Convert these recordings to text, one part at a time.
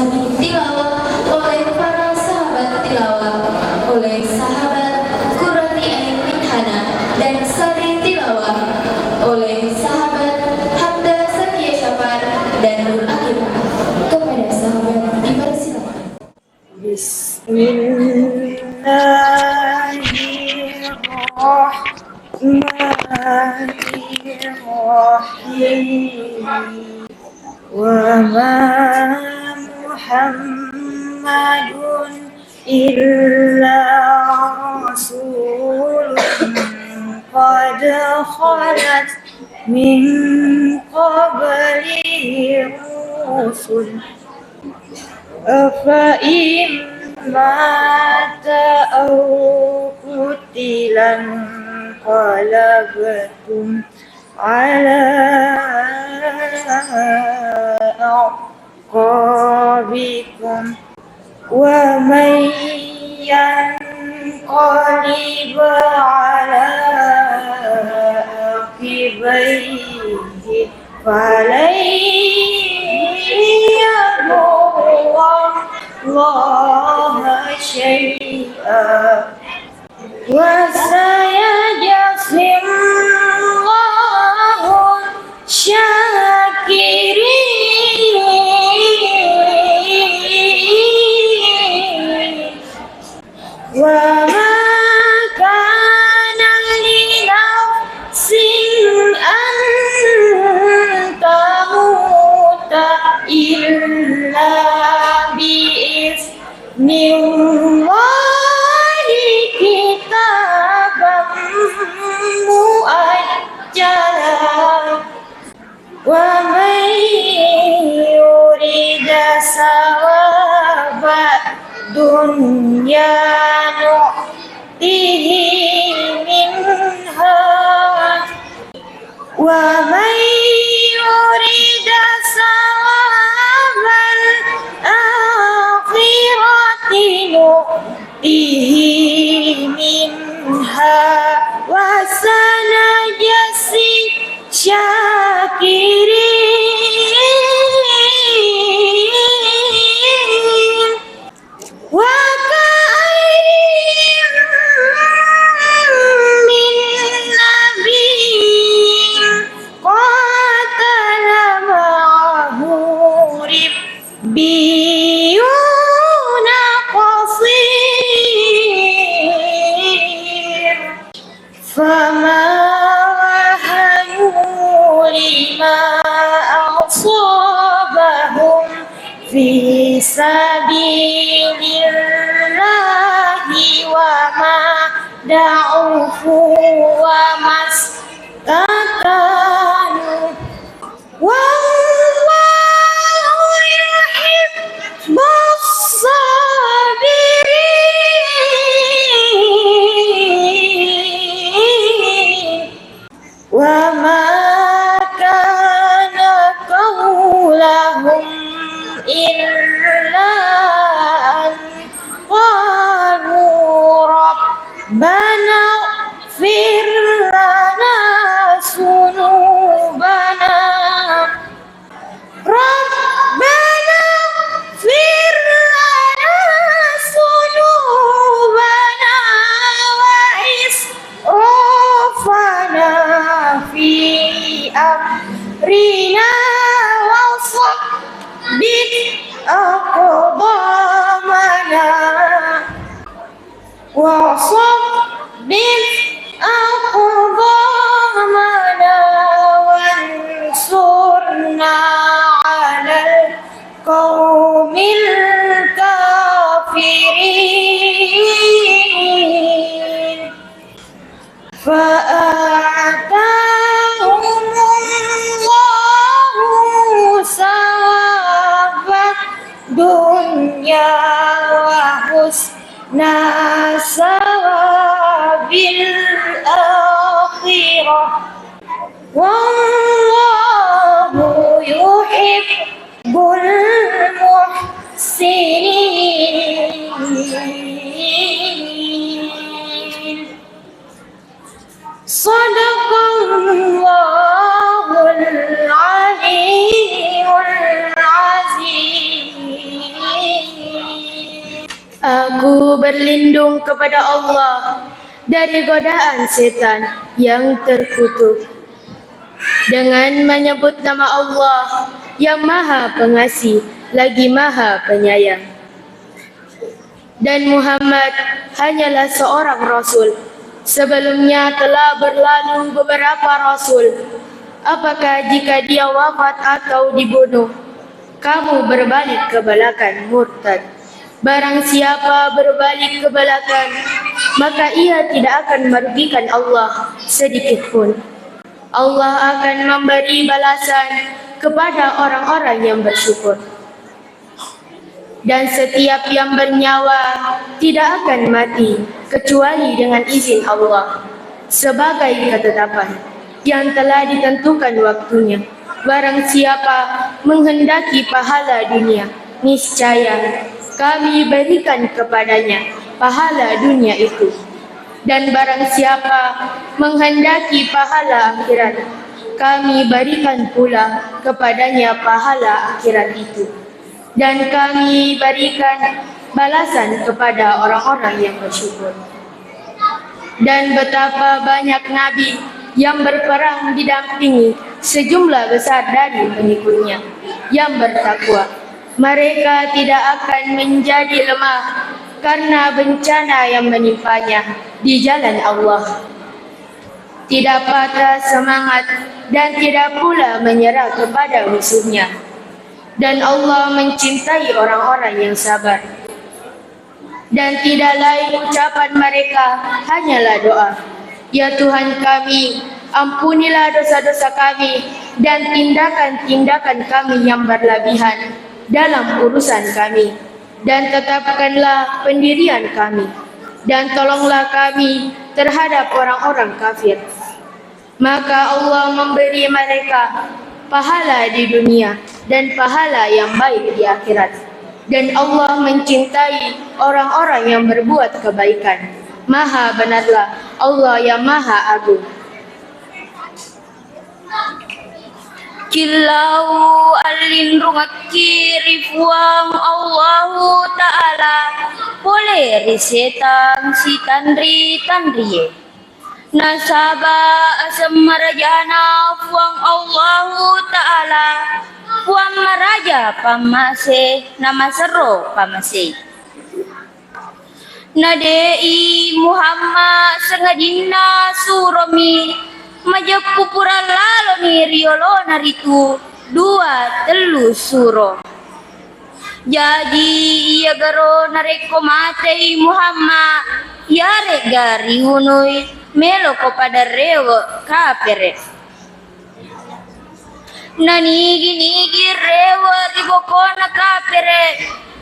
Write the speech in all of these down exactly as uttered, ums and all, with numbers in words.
Tilawah oleh para sahabat tilawah, oleh sahabat Qurrati Ain Minhana, dan Sari Tilawah oleh sahabat Hamda Zakia Syafar dan Nur Akhir. Kepada sahabat dipersilakan. Bismillahirrahmanirrahim. وما محمد إلا رسول قد خلت من قبله الرسل أفإن مات أو قتل انقلبتم على أعقابكم ومن ينقلب على عقبيه فلن يضر الله شيئا وسيجزي الله الشاكرين. وما كان لنفس أن تموت إلا بإذن الله كتابا مؤجلا ومن يرد ثواب الدنيا نؤته منها ومن يرد ثواب الآخرة نؤته منها وسنجزي الشاكرين. وكأين من نبي قاتل معه ربيون كثير فما وهنوا لما أصابهم في سبيل الله وما ضعفوا وما استكانوا والله يحب الصابرين. وما كان قولهم إلا أن قالوا ربنا اغفر لنا ذنوبنا ربنا اغفر لنا ذنوبنا وإسرافنا في أمرنا وثبت أقدامنا وثبت أقدامنا وانصرنا على القوم الكافرين. فآتاهم الله ثواب الدنيا وحسن ثواب الآخرة والله يحب المحسنين. صدق الله العلي العظيم. Aku berlindung kepada Allah dari godaan setan yang terkutuk. Dengan menyebut nama Allah yang Maha Pengasih lagi Maha Penyayang. Dan Muhammad hanyalah seorang rasul. Sebelumnya telah berlalu beberapa rasul. Apakah jika dia wafat atau dibunuh, kamu berbalik ke belakang murtad? Barang siapa berbalik ke belakang, maka ia tidak akan merugikan Allah sedikit pun. Allah akan memberi balasan kepada orang-orang yang bersyukur. Dan setiap yang bernyawa tidak akan mati kecuali dengan izin Allah, sebagai ketetapan yang telah ditentukan waktunya. Barang siapa menghendaki pahala dunia, niscaya Kami berikan kepadanya pahala dunia itu. Dan barang siapa menghendaki pahala akhirat, Kami berikan pula kepadanya pahala akhirat itu. Dan Kami berikan balasan kepada orang-orang yang bersyukur. Dan betapa banyak nabi yang berperang didampingi sejumlah besar dari pengikutnya yang bertakwa. Mereka tidak akan menjadi lemah karena bencana yang menimpanya di jalan Allah. Tidak patah semangat dan tidak pula menyerah kepada musuhnya. Dan Allah mencintai orang-orang yang sabar. Dan tidak lain ucapan mereka hanyalah doa, "Ya Tuhan kami, ampunilah dosa-dosa kami dan tindakan-tindakan kami yang berlebihan dalam urusan kami, dan tetapkanlah pendirian kami, dan tolonglah kami terhadap orang-orang kafir." Maka Allah memberi mereka pahala di dunia dan pahala yang baik di akhirat. Dan Allah mencintai orang-orang yang berbuat kebaikan. Maha benarlah Allah yang Maha Agung. Killau allinrungekki ri Puang Allahu Ta'ala pole ri setang sitanri-tanrie. Nasaba aseng marajana Puang Allahu Ta'ala, Puang maraja pammase, namaserro pammase. Nade'i Muhammad sangadinna suromi majeppu pura laloni ri yolona ritu dua tellu suro. Jaji, iyagaro narekko matei Muhammad, iyaregga riunui, meloko pada rewe' kapere'. Nanigi-nigi rewe' ri bokona kapere',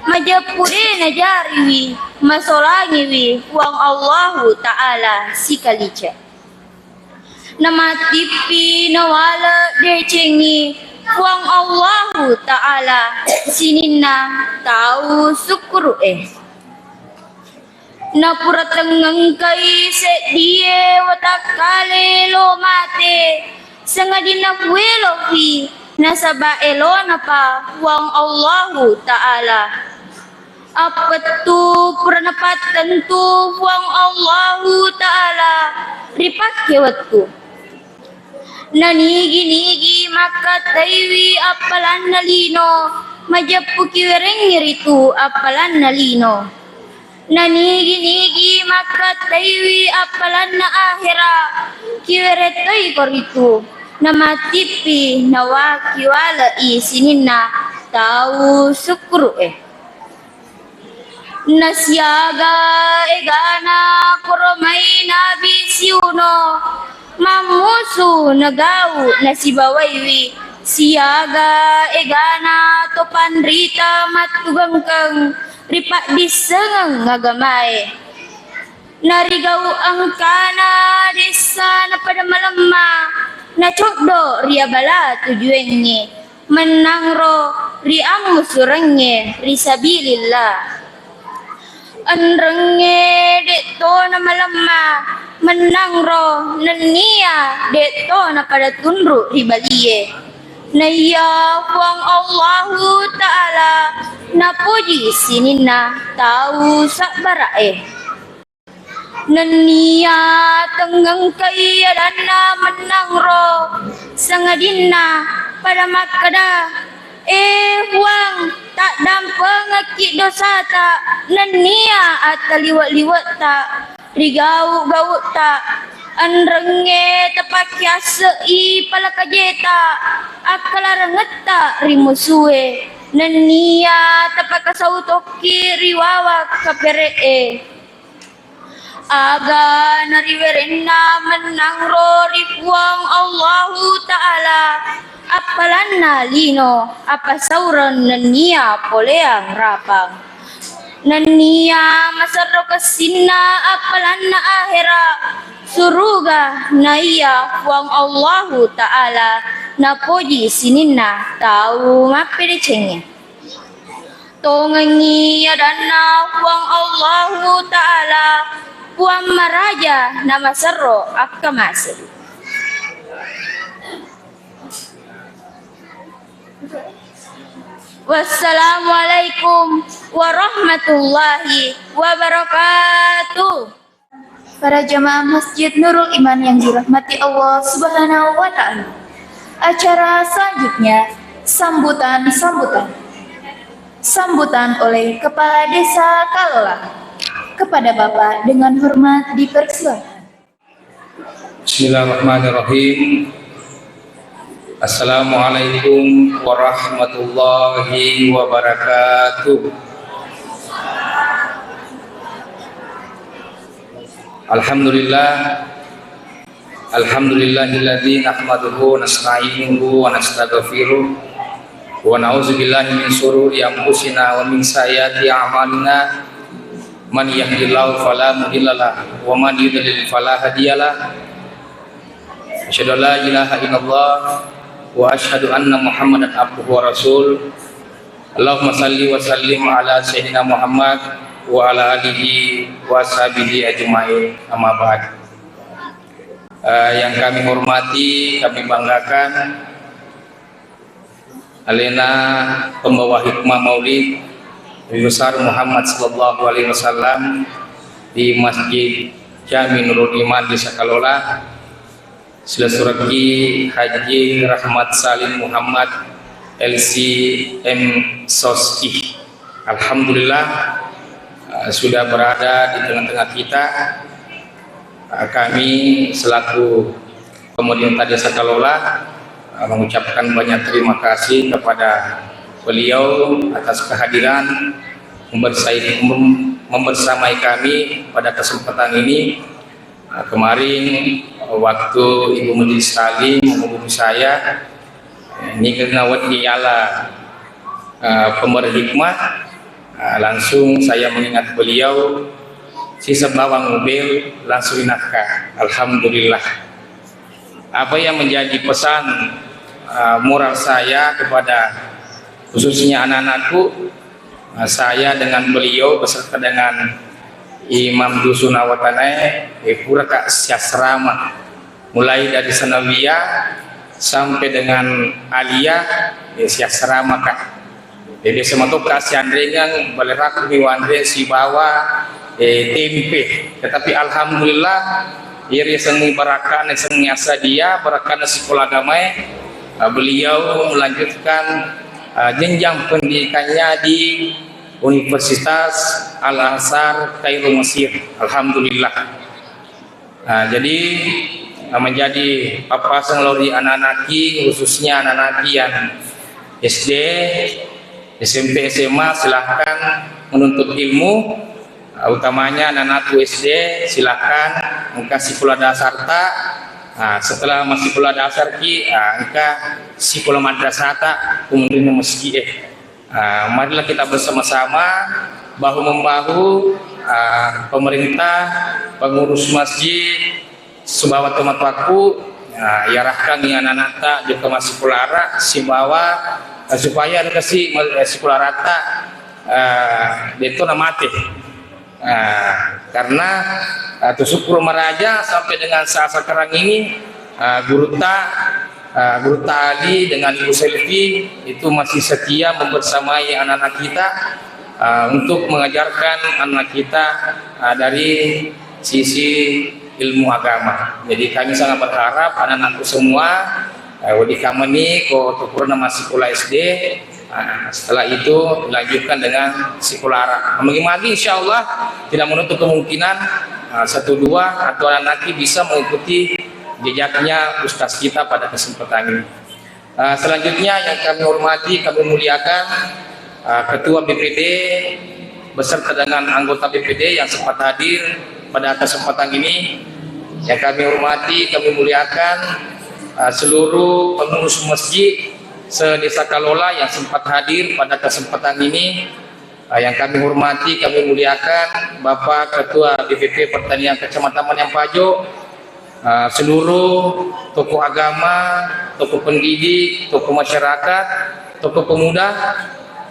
majeppu de' najariwi, masolangiwi Puang Allahu Ta'ala sikalica. Namattippi nawale' decengngi Puang Allahu Ta'ala sininna tau sukkuru'e. Napura tengngengkai seddie watakkale lo mate, sangadinna puelo'fi nasaba elonapa Puang Allahu Ta'ala. Appettu pura napattentu Puang Allahu Ta'ala ri pakkewettu. Nanigi-nigi makkattaiwi appalanna lino, majeppu kiwerengngi ritu appalanna lino. Nanigi-nigi makkattaiwi appalanna ahera, kiwerettoi ko ritu, namattippi nawakiwale'i sininna tau sukkuru'e. Nasiaga egana koromai Nabi siuno, mammusu nagau nasibawaiwi, siaga egana to panrita mattugengkeng ri paddissengeng agamae. Narigau engkana dessa napada malemma, nacoddo ri abala tujuengnge. Mennangro ri ammusurengnge ri sabilillah. Enrengnge de'to namalemma, mennangro nennia de'to napada tunru ri balie. Naiya Puang Allahu Ta'ala napoji sininna tau sabbara'e. Nenniya tengngengkai adanna mennangro, sangadinna pada makkeda, "E Puang, taddampengekki dosata nenniya attaliwe-liwe'ta ri gau-gau'ta. Enrengnge tapakkiasse'i palakajeta, akkalarengetta ri musue, nenniya tapakasau tokki ri wawa kapere'e." Aga nariwerenna mennangro ri Puang Allahu Ta'ala, appalanna lino, appasaureng nenniya poleang rapang. Nenniya maserro kessinna appalanna ahera, suruga, naiya Puang Allahu Ta'ala napoji sininna tau mappedecengnge. Tongengngi adanna Puang Allahu Ta'ala, Puang maraja namaserro akkamase. Wassalamualaikum warahmatullahi wabarakatuh. Para jamaah Masjid Nurul Iman yang dirahmati Allah Subhanahu wa Ta'ala, acara selanjutnya sambutan-sambutan. Sambutan oleh Kepala Desa Kalola. Kepada Bapak dengan hormat dipersilakan. Bismillahirrahmanirrahim. Assalamualaikum warahmatullahi wabarakatuh. Alhamdulillah. Alhamdulillahilladzi nahmaduhu wa nasta'inuhu wa nastaghfiruh. Wa na'udzu billahi min syururi anfusina wa min sayyiati a'malina. Man yahdihillahu fala mudhillalah wa man yudlil fala hadiyalah. Asyhadu an la ilaha illallah wa asyhadu anna Muhammadan abduhu wa rasul. Allahumma salli wa sallim ala sayyidina Muhammad wa ala alihi wa ashabihi ajma'in. Amma ba'd. Eh, yang kami hormati, kami banggakan, alena pembawa hikmah Maulid Nabi Besar Muhammad sallallahu alaihi wasallam di Masjid Jami Nurul Iman di Sakalola, silessureki Haji Rahmat Salim Muhammad, L C M Soski. Alhamdulillah, eh, sudah berada di tengah-tengah kita. Eh, kami selaku pemerintah Desa Kalola, eh, mengucapkan banyak terima kasih kepada beliau atas kehadiran membersai-, mem-, membersamai kami pada kesempatan ini. Eh, kemarin, eh, waktu Ibu Majelis Taklim menghubungi saya, eh, ini kena wedi ala, eh, pemberi hikmah, eh, langsung saya mengingat beliau, sisa bawang ubel langsung inakka. Alhamdulillah. Apa yang menjadi pesan, eh, moral saya kepada khususnya anak-anakku, eh, saya dengan beliau beserta dengan Imam Dusun Awatanae, eh, puraka siasrama. Mulai dari sanawiyah sampai dengan aliyah, eh, siasrama, Kak. Jadi, biasa matokka sianrengeng, baleraku mi wanre sibawa, eh, tempe. Tetapi alhamdulillah, iya riasengngi barakana, sengngi asa dia, barakana sikola agamae, eh, beliau melanjutkan, eh, jenjang pendidikannya di Universitas Al-Azhar Kairo, Mesir. Alhamdulillah. Nah, jadi, eh, menjadi pappasan lao ri anak-anakki, khususnya anak-anakki yang S D, S M P, S M A, silahkan menuntut ilmu. Eh, utamanya anak-anakku S D, silahkan engka sikola dasarta. Nah, setelah massikola dasarki, ah, engka sikola madrasahta, kemudian masjid, eh. Ah, marilah kita bersama-sama, bahu-membahu, ah, pemerintah, pengurus masjid, sibawa tomatoakku, ah, yarahkangngi anak-anakta jokka massikolara, sibawa, eh, supaya engkasi ma-, eh, sikolarata, eh, de'to namate. Ah, karena, ah, tu sukkuru maraja sampai dengan saat sekarang ini, ah, gurutta, Ah, Guru Ta'ali dengan Ibu Selvi itu masih setia membersamai anak-anak kita, ah, untuk mengajarkan anak kita, ah, dari sisi ilmu agama. Jadi kami sangat berharap anak-anakku semua, eh, wedding kamani ko tukurna massikola S D, ah, setelah itu dilanjutkan dengan sekolah Arab. Magi-magi insya Allah tidak menutup kemungkinan, ah, satu dua atau anak-anak bisa mengikuti jejaknya ustaz kita pada kesempatan ini. Ah, selanjutnya yang kami hormati, kami muliakan, ah, Ketua B P D beserta dengan anggota B P D yang sempat hadir pada kesempatan ini. Yang kami hormati, kami muliakan, ah, seluruh pengurus masjid se-Desa Kalola yang sempat hadir pada kesempatan ini. Ah, yang kami hormati, kami muliakan Bapak Ketua D P P Pertanian Kecamatan Maniampajo, ah, seluruh tokoh agama, tokoh pendidik, tokoh masyarakat, tokoh pemuda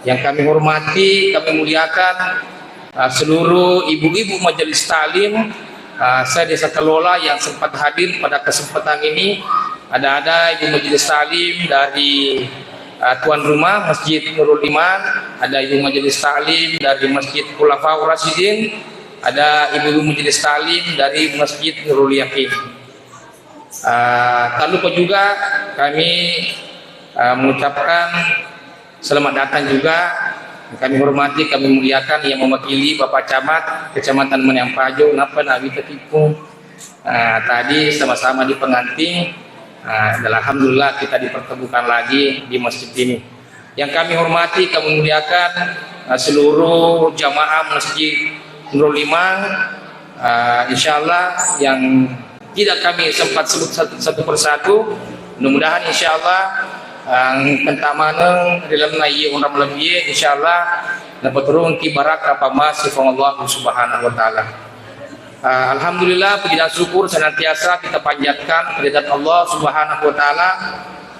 yang kami hormati, kami muliakan, ah, seluruh ibu-ibu majelis taklim, ah, se-Desa Kalola yang sempat hadir pada kesempatan ini. Ada-ada ibu majelis taklim dari, ah, tuan rumah Masjid Nurul Iman, ada ibu majelis taklim dari Masjid Khulafaur Rasyidin, ada ibu-ibu majelis taklim dari Masjid Nurul Yakin. Ah, tak lupa juga kami, ah, mengucapkan selamat datang juga. Kami hormati, kami muliakan yang mewakili Bapak Camat Kecamatan Maniampajo, napa nak wita tipu. Ah, tadi sama-sama di pengantin, ah, dan alhamdulillah kita dipertemukan lagi di masjid ini. Yang kami hormati, kami muliakan, ah, seluruh jamaah Masjid Nurul Iman. Ah, insya Allah yang tidak kami sempat sebut satu, satu persatu, mudah-mudahan insya Allah, ah, engka maneng ri lalenna iye onrang malebbiye, insya Allah napaturungki barakka pammase Puang Allah Subhanahu wa Ta'ala. Ah, alhamdulillah, puji dan syukur senantiasa kita panjatkan kehadirat Allah Subhanahu wa Ta'ala,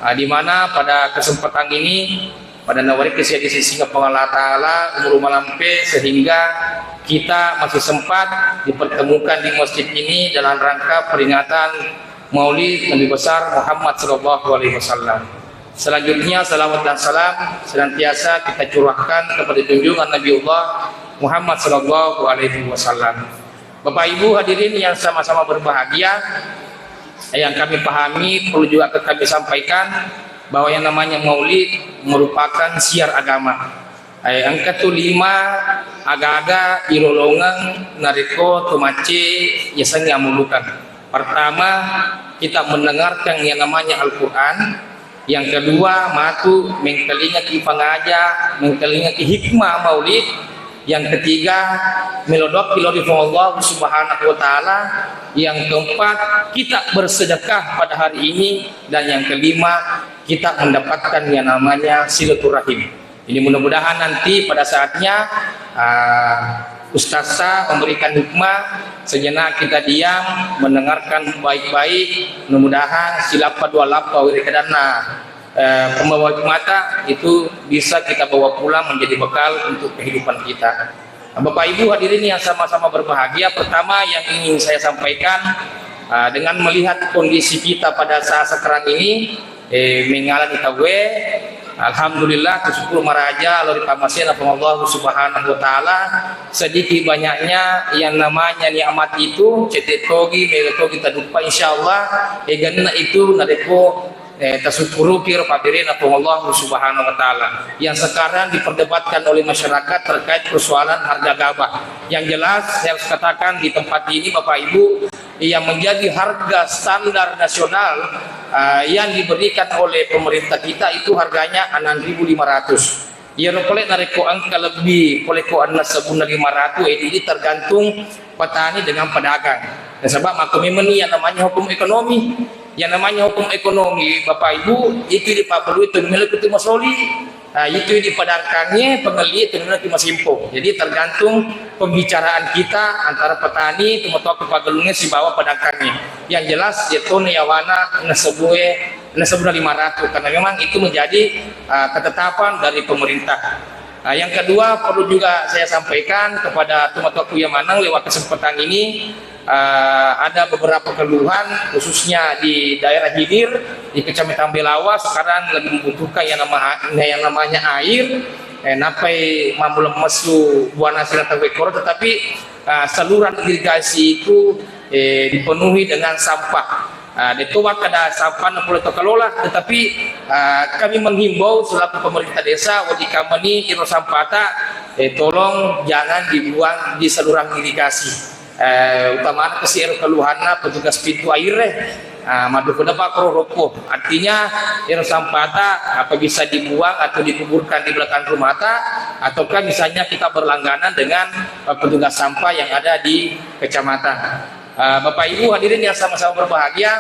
ah, di mana pada kesempatan ini, pada nawerekki sedi sissinga Puang Allah Ta'ala, umur malampe, sehingga kita masih sempat dipertemukan di masjid ini dalam rangka peringatan Maulid Nabi Besar Muhammad sallallahu alaihi wasallam. Selanjutnya, salawat dan salam senantiasa kita curahkan kepada junjungan Nabiullah Muhammad sallallahu alaihi wasallam. Bapak Ibu hadirin yang sama-sama berbahagia, yang kami pahami, perlu juga ke kami sampaikan bahwa yang namanya maulid merupakan syiar agama. Eh, engka tu lima aga-aga ilolongeng narekko to macce yasengnge ammulukeng. Pertama, kita mendengarkan yang namanya Al-Quran. Yang kedua, matu mengkalingaki pangaja, mengkalingaki hikmah maulid. Yang ketiga, melodokki lao ri Puang Allah Subhanahu wa Ta'ala. Yang keempat, kita bersedekah pada hari ini. Dan yang kelima, kita mendapatkan yang namanya silaturahim. Jadi, mudah-mudahan nanti pada saatnya, ah, ustazah memberikan hikmah, sejenak kita diam, mendengarkan baik-baik. Mudah-mudahan silappa dua lappa wiridanna, eh, pembawa hikmata itu bisa kita bawa pulang menjadi bekal untuk kehidupan kita. Nah, Bapak Ibu hadirin yang sama-sama berbahagia, pertama yang ingin saya sampaikan, ah, dengan melihat kondisi kita pada saat sekarang ini, eh, mengalami tauwe, alhamdulillah, tusyukur maraja lao ri pammasena Puang Allah Subhanahu wa Ta'ala. Sedikit banyaknya yang namanya nikmat itu, cete togi, mega togi taduppa, insyaallah, eganna itu narekko, eh, tasukkuruki ro pabberena Puang Allah Subhanahu wa Ta'ala. Yang sekarang diperdebatkan oleh masyarakat terkait persoalan harga gabah. Yang jelas, saya harus katakan di tempat ini, Bapak Ibu, yang menjadi harga standar nasional, ah, yang diberikan oleh pemerintah kita itu harganya enam ribu lima ratus. Iyaro pole narekko engka lebbi pole ko enneng sebbu na lima ratus, eh, ini tergantung petani dengan pedagang. Nasaba makko memang ni yang namanya hukum ekonomi. Yang namanya hukum ekonomi, Bapak Ibu, itu dipaperlu itu memiliki itu masoli. Nah, itu di padangkangnge, pengelli itu memang itu masimpo. Jadi tergantung pembicaraan kita antara petani, tomatoa kepagelungnge sibawa padangkangnge. Yang jelas, yetoni yawana nasebue, nasebuna lima ratus, karena memang itu menjadi, ah, ketetapan dari pemerintah. Ah, yang kedua, perlu juga saya sampaikan kepada tomatoaku yang maneng lewat kesempatan ini, Eh, ada beberapa keluhan, khususnya di daerah hilir, di Kecamatan Belawa, sekarang lebih membutuhkan yang nama-, yang namanya air. Eh, napai mammulang messu buana sila tawwe koro, tetapi, eh, saluran irigasi itu, eh, dipenuhi dengan sampah. Eh, deto wakkada sampah na pole to kelola, tetapi, eh, kami menghimbau selaku pemerintah desa, wajib kamani iro sampata, eh, tolong jangan dibuang di saluran irigasi. Eh, utamana kasi ero keluhanna petugas pintu air, eh, ah, madduku depa koro roppo. Artinya, ero sampata apa bisa dibuang atau dikuburkan di belakang rumahta, ataukah misalnya kita berlangganan dengan, eh, petugas sampah yang ada di kecamatan. Eh, Bapak Ibu hadirin yang sama-sama berbahagia,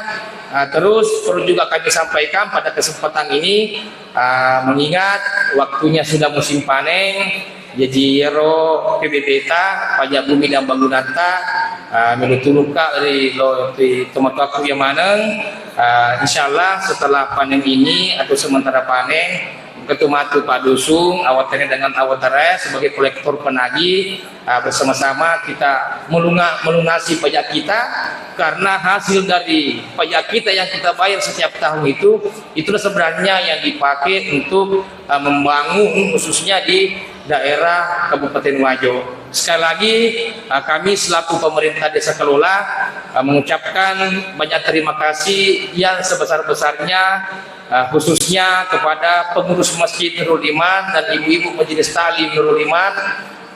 eh, terus perlu juga kami sampaikan pada kesempatan ini, eh, mengingat waktunya sudah musim panen, Jaji, iyaro P B B ta, pajak bumi dan bangunanta, ah, melo tulukka ri lo-, ri tomatoakku iya maneng, ah, insyaallah setelah panen ini atau sementara panen, engka tu matu paddusung, awatana dengan awatara sebagai kolektor penagih, ah, bersama-sama kita melunga-, melunasi pajak kita, karena hasil dari pajak kita yang kita bayar setiap tahun itu, itulah sebenarnya yang dipakai untuk, ah, membangun khususnya di daerah Kabupaten Wajo. Sekali lagi, eh, kami selaku pemerintah Desa Kelola, eh, mengucapkan banyak terima kasih yang sebesar-besarnya, eh, khususnya kepada pengurus Masjid Nurul Iman dan ibu-ibu Majelis Taklim Nurul Iman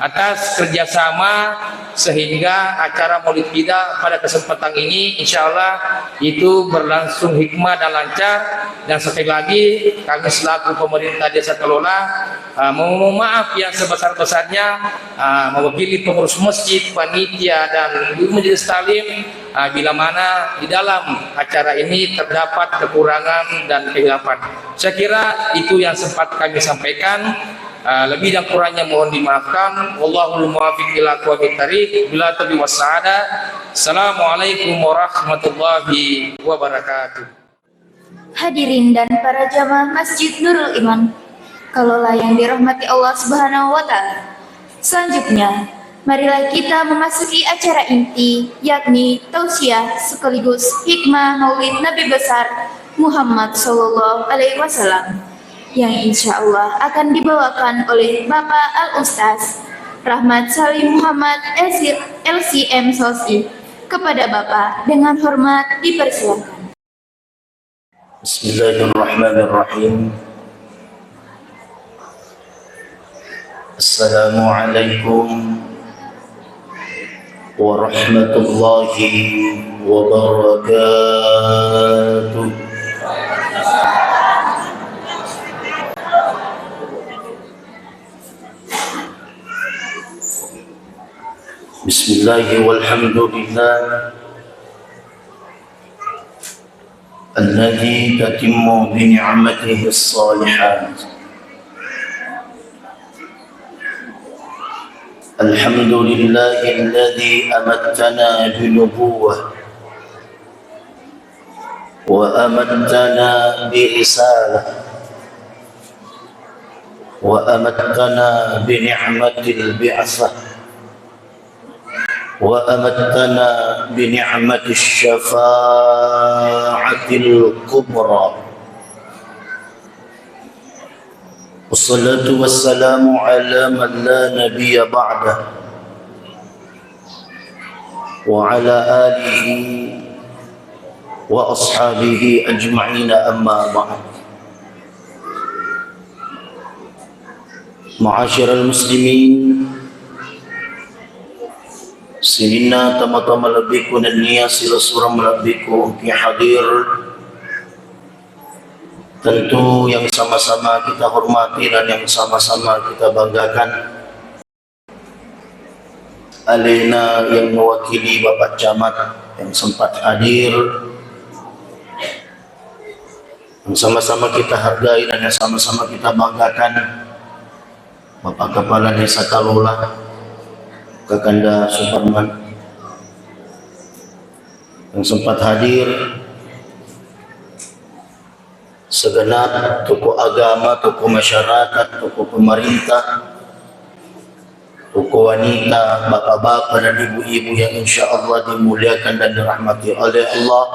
atas kerjasama sehingga acara Maulid Ida pada kesempatan ini, insya Allah, itu berlangsung hikmah dan lancar. Dan sekali lagi, kami selaku pemerintah Desa Kelola, ah, memohon maaf yang sebesar-besarnya, ah, mewakili pengurus masjid, panitia, dan ibu majelis taklim, ah, bila mana di dalam acara ini terdapat kekurangan dan kehilafan. Saya kira itu yang sempat kami sampaikan. Ah, lebih dan kurangnya mohon dimaafkan. Wallahul muwaffiq ila aqwamit thariq. Bila taufiq was sa'adah. Assalamualaikum warahmatullahi wabarakatuh. Hadirin dan para jamaah Masjid Nurul Iman, Kelola yang dirahmati Allah Subhanahu wa Ta'ala. Selanjutnya, marilah kita memasuki acara inti, yakni tausiah sekaligus hikmah Maulid Nabi Besar Muhammad Sallallahu Alaihi Wasallam, yang insya Allah akan dibawakan oleh Bapak Al Ustaz Rahmat Salim Muhammad, L C M sosi. Kepada Bapak dengan hormat dipersilakan. Bismillahirrahmanirrahim. Assalamualaikum warahmatullahi wabarakatuh. Bismillah walhamdulillah. Alladzi tatimmu bi ni'matihi shalihat. Alhamdulillahilladzi amattana bi nubuwwah wa amattana bi risalah wa amattana bi ni'matil bi'tsah. Wa amattana bi ni'matis syafa'atil kubra. Wassalatu wassalamu ala man la nabiyya ba'dah. Wa ala alihi wa ashabihi ajma'ina, amma ba'd. Ma'asyiral muslimin, sininna tama-tama lebbiku nennia silessureng malebbiku engki hadir, tentu yang sama-sama kita hormati dan yang sama-sama kita banggakan, alena yang mewakili Bapak Camat yang sempat hadir, yang sama-sama kita hargai dan yang sama-sama kita banggakan, Bapak Kepala Desa Kalola, Kakanda Suparman, yang sempat hadir, segenap tokoh agama, tokoh masyarakat, tokoh pemerintah, Uko wanita, bapak-bapak dan ibu-ibu yang insya Allah dimuliakan dan dirahmati oleh Allah.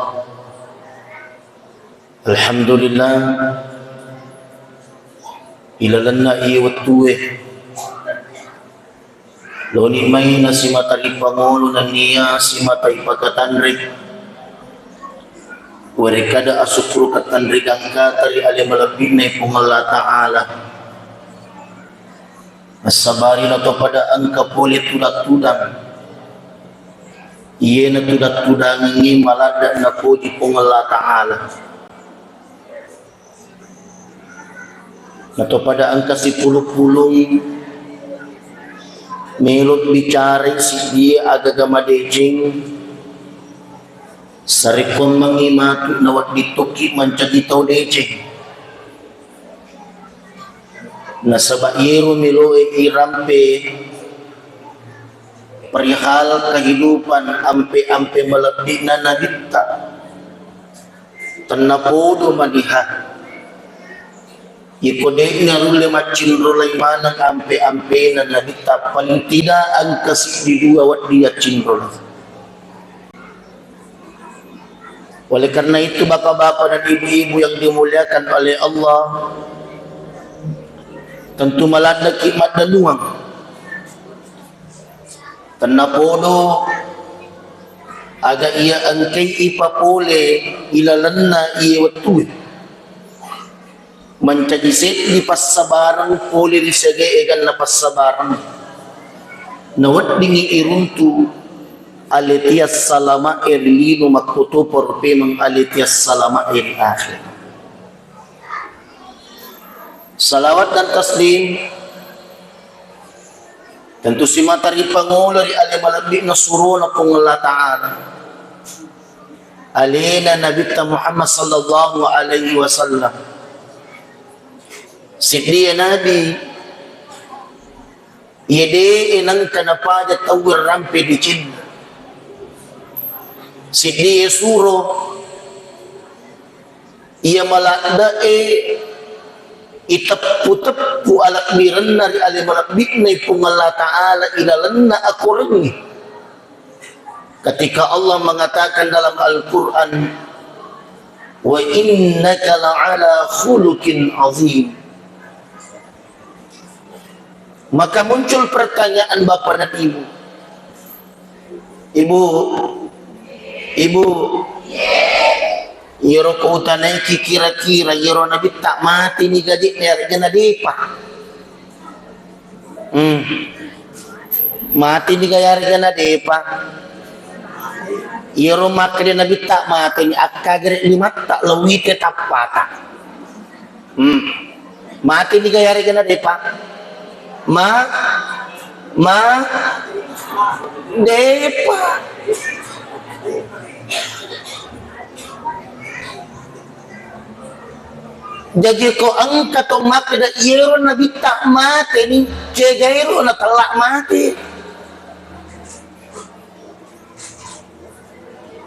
Alhamdulillah, ilalenna iye wettue, loni mai na simata ripangolo nennia simata ipakatanre. Werekada asukkuruka tanre gangkata ri ale malebbi'na Puang Allah Ta'ala. Nassabari natopada engka pole tudang-tudang. Iyena tudang-tudangengngi maladda napoji Puang Allah Ta'ala. Natopada engka sipulung-pulung melo bicarai siddie agaga madeceng. Sarekkoammengngi matu nawedding tokki mancaji tau deceng. Nasaba iyero meloe irampe perihal kehidupan ampe-ampe malebbi'na Nabitta. Tennapodo maniha. Iko de'na rulle maccinrolai maneng ampe-ampena Nabitta, paling tidak engka siddi dua wedding yaccinrolai. Oleh karena itu, bapak-bapak dan ibu-ibu yang dimuliakan oleh Allah, tentu maladdaki maddenuang. Tennapodo aga iya engkai ipapole ilalenna iye wettue. Mancaji seddi passabareng pole ri siagae eganna passabareng. Naweddingngi iruntu aletia salama'e ri lino, makkutoparo pemeng aletia salama'e ri akhir. Salawat dan taslim tentu simata ripangolo ri ale malebbi'na surona Puang Allah Ta'ala. Alena Nabitta Muhammad sallallahu alaihi wasallam. Siddie Nabi, iya de'e nengka napaja tauwe rampe decenna. Siddie suro, iya maladde'e iteppu-teppu alebbirenna ri ale malebbi'na Puang Allah Ta'ala ilalenna akorengnge. Ketika Allah mengatakan dalam Al-Quran, "Wa innaka la'ala khuluqin azim." Maka muncul pertanyaan bapak dan ibu. Ibu, ibu, iyero ko utanaiki kira-kira, iyero Nabitta mateni gaje'na yaregana depa? Hmm. Mateni ga yaregana depa? Iyero makkeda Nabitta mateni, akkagere limatta, lewite tappata. Hmm. Mateni ga yaregana depa? Ma, ma, depa. Jaji ko engka to makkeda iyero Nabitta mateni, kegaero natella mate.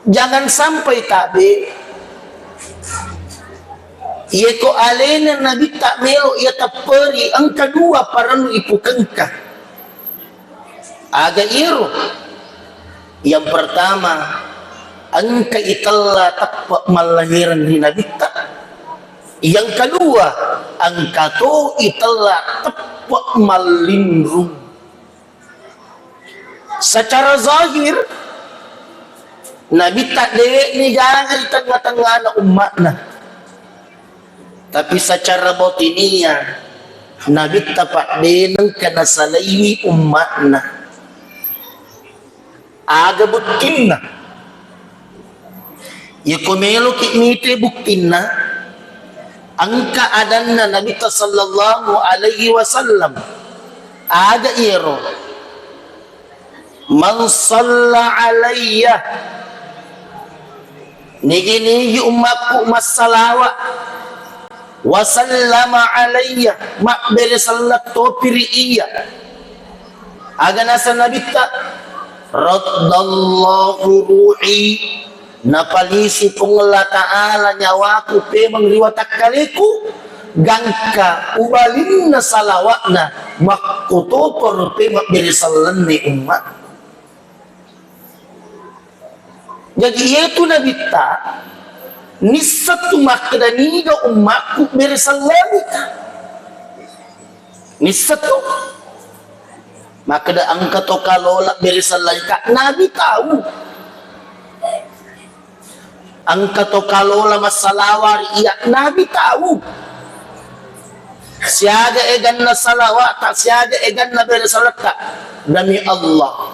Jangan sampai tabe. Iye ko alena Nabitta melo iya tepperi, engka dua parellu ipukengka. Aga iyero? Yang pertama, engka itella teppe mallahereng ri Nabitta. Yang kedua, engka to itella teppe mallinrung. Secara zahir, Nabitta de'ni gaga ri tengnga-tengngana umma'na. Tapi secara batiniah, Nabitta paddeneng kena salaiwi umma'na. Aga buttinna? Yako meloki mite buktinna, engka adanna Nabitta sallallahu alaihi wasallam. Aga iyaro? "Man salla alayya," nigi-nigi ummakku massalawa, "wa sallama alayya," mabbere sallang topi ri iyya. Aga naseng Nabitta? "Raddallahu ruhi," napalisi Puang Allah Ta'ala nyawaku pemeng ri watakkaleku, gangka ubalinna salawa'na makkotoparo pe mabbere sellenna umma. Jaji, iyatu Nabitta, nisseng tu makkeda niga ummakku bere sellengika. Nisseng tu makkeda engka to kalola bere sellengika, Nabi tau. Engka to kalola massalawa ri iya, Nabi tau. Siaga eganna salawata, siaga eganna bere selletta. Demi Allah,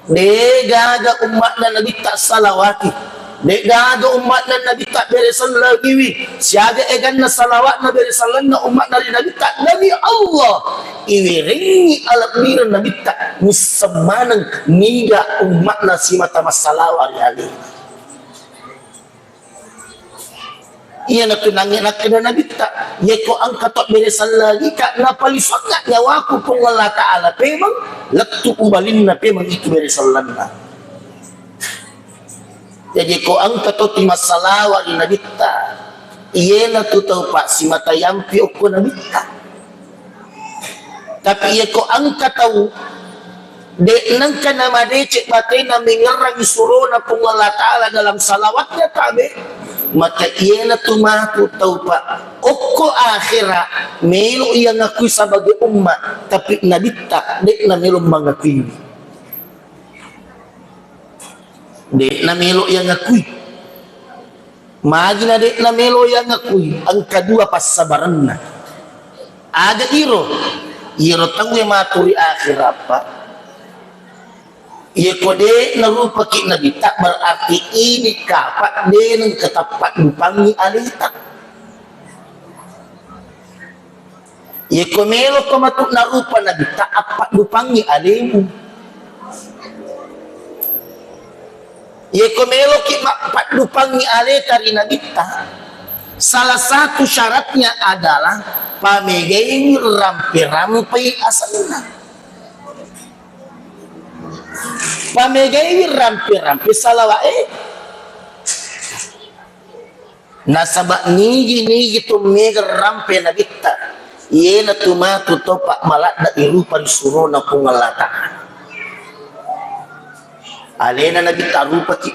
degaga umma'na Nabitta salawati, degaga umma'na Nabitta bere sellengiwi, siaga eganna salawatna bere sellenna umma'na ri Nabitta. Demi Allah, iwerengngi alebbireng Nabitta, nisseng maneng niga umma'na simata massalawa ri alena. Iyanatu nangnge nakkeda Nabitta, yeko engka to bere sellengika, napalisangnga nyawaku Puang Allah Ta'ala pemeng, lettu ubalinna pemeng itu bere sellenna. Jaji, ko engka to ti massalawa ri Nabitta, iyanatu tau passimata yampi okko Nabitta. Tapi iya ko engka tau, de' nengka namadeceng batena mengngerangi surona Puang Allah Ta'ala dalam salawatnya, tabe, maka iyanatu matu tau pa okko akhera melo iya ngakui sebagai umma, tapi Nabitta de' namelo mangakui. De' namelo iya ngakui. Magi na de' namelo iya ngakui? Engka dua passabarenna. Aga iro? Iro tauwe matu ri akhera, Pak. Iya ko de' narupaki Nabitta, berarti ini kapa de' nengka tappa dupangi aleta. Yeko meloko matu narupa Nabitta, appaddupangngi alemu. Yeko meloki mappaddupangngi aleta ri Nabitta, salah satu syaratnya adalah pamegaiwi rampe-rampei asenna. Pamegaiwi rampe-rampe salawa'e. Nasaba nigi-nigi tu mega rampe Nabitta, iyanatu matu topa maladda irupa ri surona Puang Allah Ta'ala. Alena Nabitta rupaki.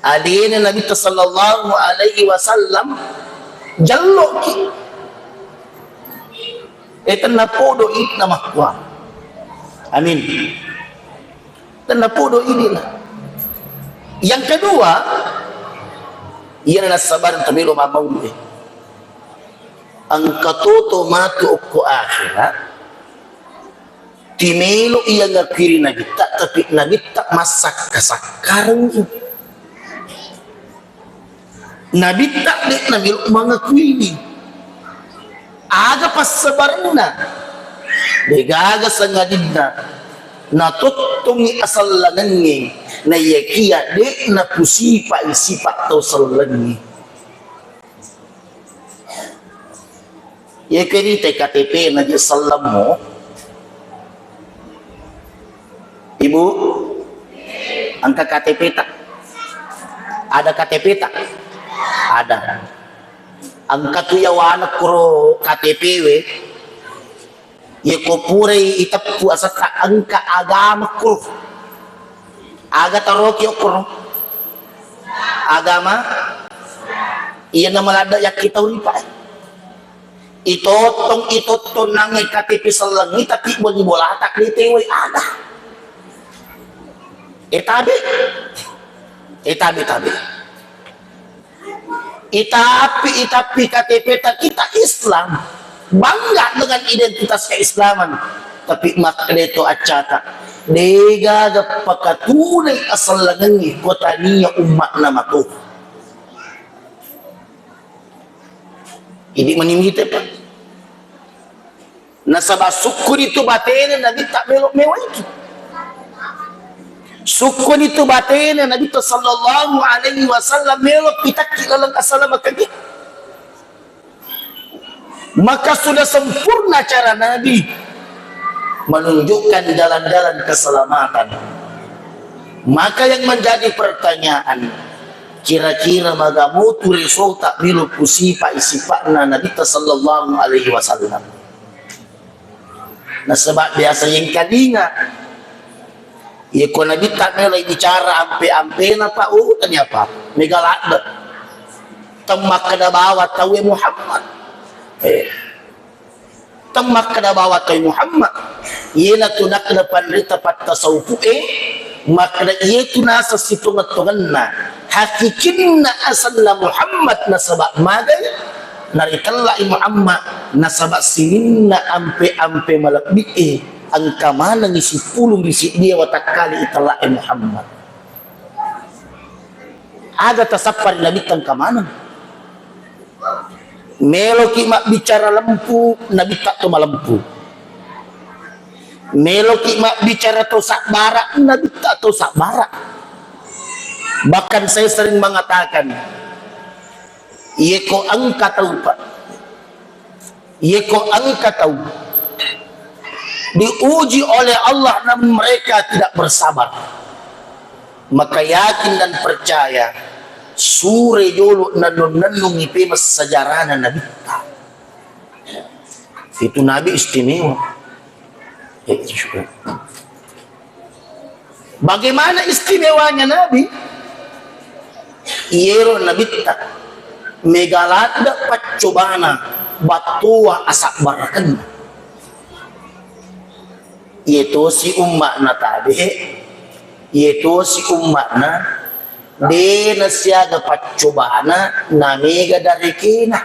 Alena Nabitta sallallahu alaihi wasallam jalloki. E, tennapodo idna makkua. Amin. Tennapodo idna. Yang kedua, iyana nassabareng tamelo mammaulu e. Engka toto matu okko akhirat, timelo iya ngakui ri Nabitta, tapi Nabitta massakka-sakkareng. Nabitta de' namelo mangakuini. Aga passabarenna? Degaga sangadinna natottongi asellengengnge, naiyakia de' napusipai sipa tau sellengnge. Iya kerita K T P na je sellemmu. Ibu, engka K T P ta? Ada K T P ta? Ada. Engka tu yawana kuro K T P we. Yeko purai iteppu asetta engka agama kuro. Aga taroki okkoro? Agama? Iya na maladda yakki tau ripa. Itottong, itottong nangnge K T P sellengngi, tapi boni bolata de' tewai ada. E tabe. E tabe, tabe. Itappi, itappi K T P ta kita Islam. Bangga dengan identitas keislaman. Tapi makkedeto accata. Degaga pakatunai asellengengngi kotania umma'na mato. Idi manimite, Pak. Nasaba sukkuni tu batena Nabitta melo mewaiki. Sukkuni tu batena Nabitta sallallahu alaihi wasallam melo pitakki laleng asalamakagi. Maka sudah sempurna cara Nabi menunjukkan jalan-jalan keselamatan. Maka yang menjadi pertanyaan, kira-kira magamutu resota melo pusipai sipa'na Nabitta sallallahu alaihi wasallam? Nasaba biasa yengkalinga. Yeko Nabitta melo bicara ampe-ampena, Pak, oh, tania apa? Mega ladde. Temmakkeda bawa tauwe Muhammad. Eh. Temmakkeda bawa tauwe Muhammad. Iyena tu nakkeda panrita pattasawufu e, makkeda iyetu naseng sitongeng-tongenna. Hakikinna asenna Muhammad nasaba magai, naritellai Muhammad nasaba sininna ampe-ampe malebbi e. Engka manengngi sipulung ri siddie watakkale itella'e Muhammad. Aga tasappa ri Nabitta engka maneng. Meloki mabbicara lempu, Nabitta to malempu. Meloki mabbicara to sabbara, Nabitta to sabbara. Bahkan saya sering mengatakan, yeko engka tau, Pak, Yeko engka tau diuji oleh Allah namun mereka tidak bersabar, maka yakin dan percaya, sure jolo nennung-nennungi pemeng sejarahna Nabitta. Itu Nabi istimewa. Eh, syukur. Bagaimana istimewanya Nabi? Iyero Nabitta mega ladde paccobana, battoa asabbarakenna. Iyetosi umma'na tabe, iyetosi umma'na de nasiaga paccobana namega darekena.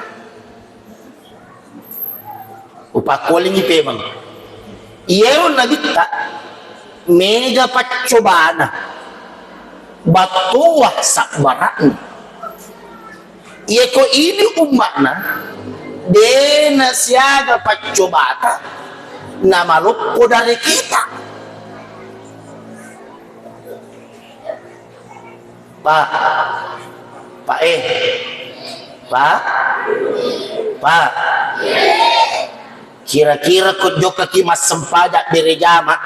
Upakkolingi pemeng. Iyero Nabitta mega paccobana, battoa sabbara'na. Iyeko idi umma'na, de nasiaga paccobata namaloppo dareketa. Pak, Pak eh, Pak, Pak. Kira-kira ko jokkaki massempajang bere jama?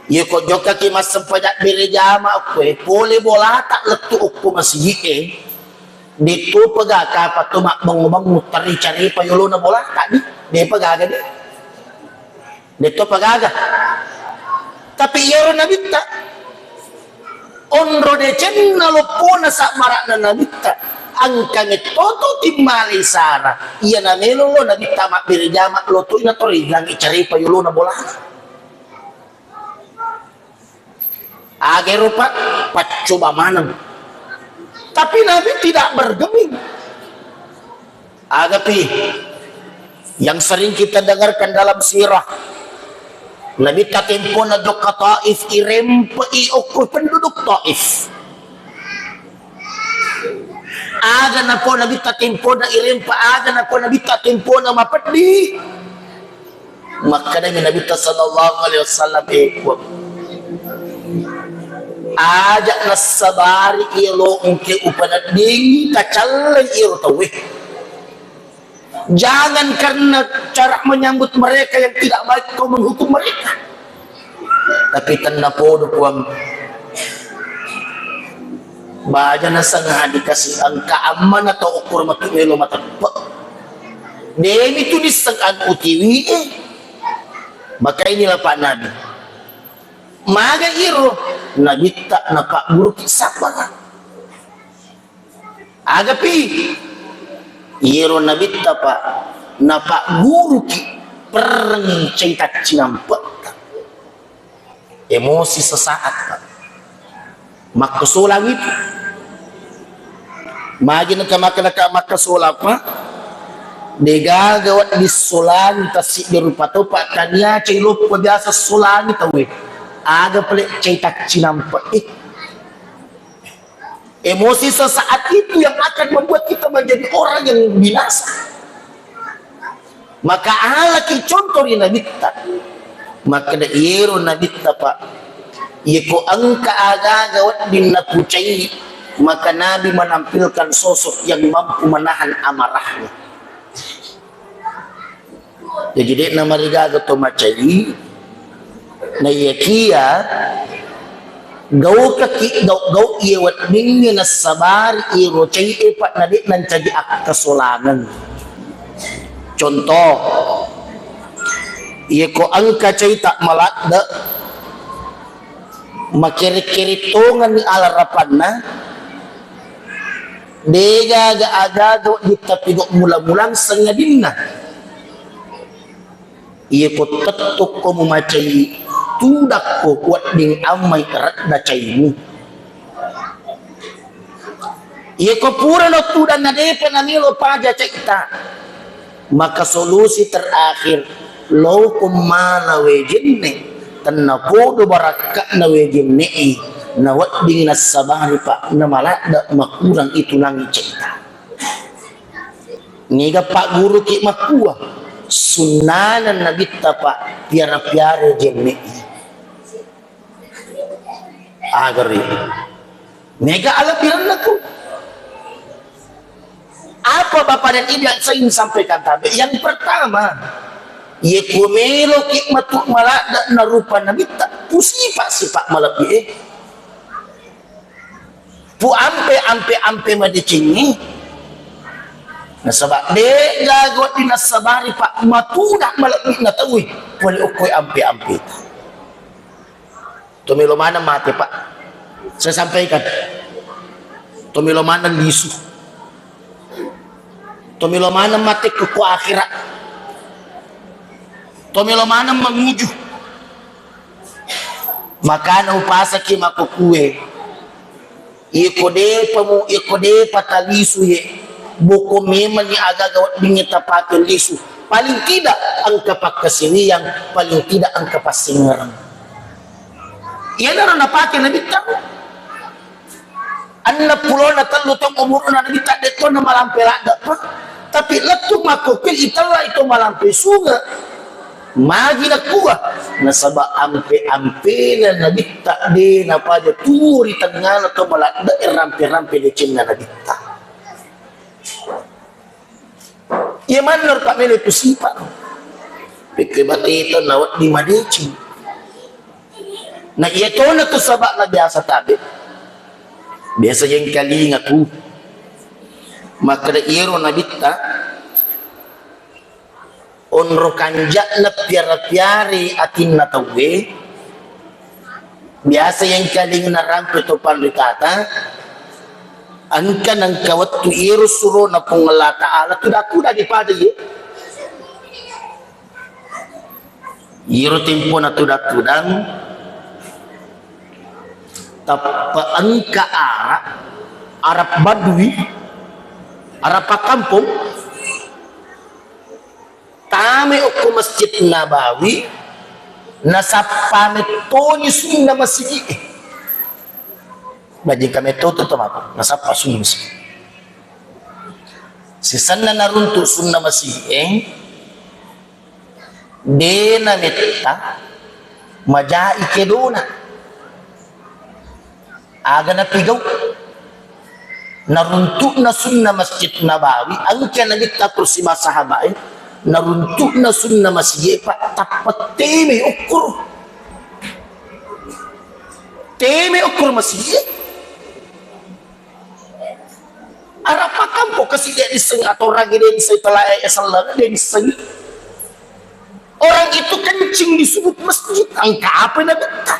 Iya, ko jokkaki massempajang bere jama okko e, pole bolata lettu okko masigi e. Detto pega kapa to mabbengu-bengu teri caripa yolona bolata di. Depa gaga di. Detto pagaga. Tapi iyaro Nabitta, onro decenna loppona sabbara'na Nabitta, engka mettoto timmalai sara. Iya namelo lo Nabitta mabbere jama, lo toi natorigangngi carepa yolona bolana. Agero, Pak, paccoba maneng. Tapi Nabi tidak bergeming. Agapi yang sering kita dengarkan dalam sirah, Nabitta tempona jokka Taif, irempe'i okko penduduk Taif. Aga napo Nabitta tempona irempe, aga napo Nabitta tempona mapeddi. Makkedami Nabitta sallallahu alaihi wasallam, "Eh, Puang, aja nassabari iyalo engke upaneddingi, tacallai iyaro tauwe. Jangan karena cara menyambut mereka yang tidak baik kau menghukum mereka." Tapi tennapodo, Puang. Baja naseng hadikasi engka ammana tau okko matu melo mateppe. Demi tu nisseng anu utiwi e. Maka inilah Pak Nabi. Maga iro Nabitta napagguruki sabbara. Agapi iyero Nabitta, Pak, napagguruki perreng caita cinampe'ta. Emosi sesaat, Pak. Makkesolangi tu. Magi naka maka naka makkesolang, Pak. Degaga wedding solangi tassiddi rupa tau, Pak. Tania cai loppo biasa solangi tauwe. Aga pale caita cinampe'e. Emosi sesaat itu yang akan membuat kita menjadi orang yang binasa. Maka alaki contoh ri Nabitta. Makkeda iyero Nabitta, Pak, iyeko engka aga-aga wedding napucai, maka Nabi menampilkan sosok yang mampu menahan amarahnya. Jaji, de'na marigaga to macai, naiyakiya gaukaki gau-gau iya weddingnge nassabari iro cai e, Pak, na de'na ncaji akkasolangeng. Contoh, Iyako engka caita maladde, makere-kere tongenni alarapanna, degaga agaga wedding tapigau mula-mulang sangadinna. Iyako tettokko mumacai tudakko wedding ammai redda caimu. Iyako purano tudang na depa namelo paja caita, maka solusi terakhir, loko mala wae jenne, tennapodo barakka'na wae jenne'i, nawedding nassabari, Pak, namaladde makurang itu nangi caita. Niga pagguruki makkua, sunnana Nabitta, Pak, piara-piara jenne'i. Agari. Mega alebbirenna tu. Apa Bapak dan Ibu yang saya ingin sampaikan tadi? Yang pertama, ye ku meloki matu maladde na rupa Nabitta, pusipa-sipa malebbi, eh. Pu ampe, ampe, ampe madecengi. Nasaba de gaga wedding nassabari, Pak, matuda malebbi na tauwe, pole okkoi ampe-ampe. Tomelo maneng mate, Pak. Saya sampaikan. Tomelo maneng lisu. Tomelo maneng mate ke ko akhirat. Tomelo maneng manguju. Makana upasaki makkukue. Iko depa mu, iko depa talisu ye. Boko memang ni agaga weddingnge tapake lisu. Paling tidak engka pakkasiwiang, paling tidak engka passingereng. Iyanaro napake Nabitta. Enneng pulona tellu taung umurna Nabitta, de to namalampe ladde, Pak. Tapi lettu makkokkoe itellai to malampe sunge. Magi nakua? Nasaba ampe-ampena Nabitta de napaja tuo ri tengngana to maladde e rampe-rampe decenna Nabitta. Iya maneng ro Pak melo tu sipa. Pekke bateta nawedding madeceng. Na iya tona tu saba'na biasa tabe. Biasa jengkalinga tu. Makkeda iyaro Nabitta, onro kanja'na piara-piare atinna tauwe, biasa yengkalinga narampe to panritata, engka nengka wettu iyaro surona Puang Allah Ta'ala tuda-tuda dipada ye. Iyaro tempona tuda-tudang, tappa engka ara, ara badui, ara pakkampong, tame okko Masjid Nabawi, nasappa mettoni sunna masigi'e. Bajingka metto to mako, nasappa sunna masigi. Sisenna naruntu sunna masigi'e, de nametta majai kedona. Aga napigau? Naruntu'na sunna Masjid Nabawi, engka Nabitta kursi massahabae, naruntu'na sunna masigi, Pak, tappa teme ukkuru. Teme ukkuru masigi. Arapakang po kasi de disseng atau ragi de disseng telae sellang de disseng. Orang itu kencing di sudut masjid, engka apa Nabitta?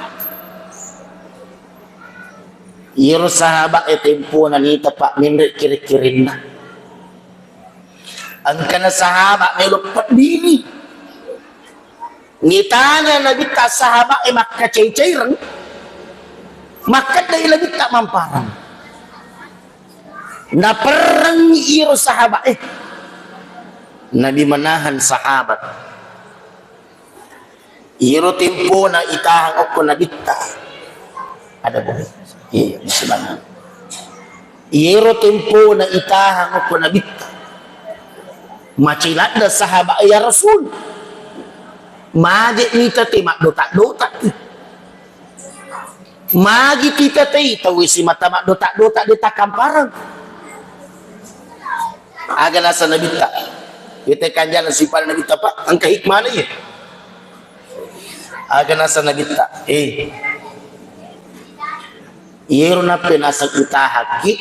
Iyaro sahabat e tempona nita, Pak, menre kiri-kirinna. Engkana sahabat melo peddiri. Nitana Nabitta sahabat e makkacai-caireng. Makkeddai Nabitta mamparang. Naperrengngi iyaro sahabat e. Nabi menahan sahabat. Iyaro tempona itahang okko Nabitta. Ada boleh. Iya, bisa banget. Iyaro tempona itahang okko Nabitta. Macai ladde sahabat, "Ya Rasul, maje mita te maddota-dota. Magi tita tei tauwe simata maddota-dota de takkampareng." Aga nasa Nabitta? Ite kanjana sipana Nabitta, Pak, engka hikmana iya. Aga nasa Nabitta? Eh. Iyero nappa naseng utahakki,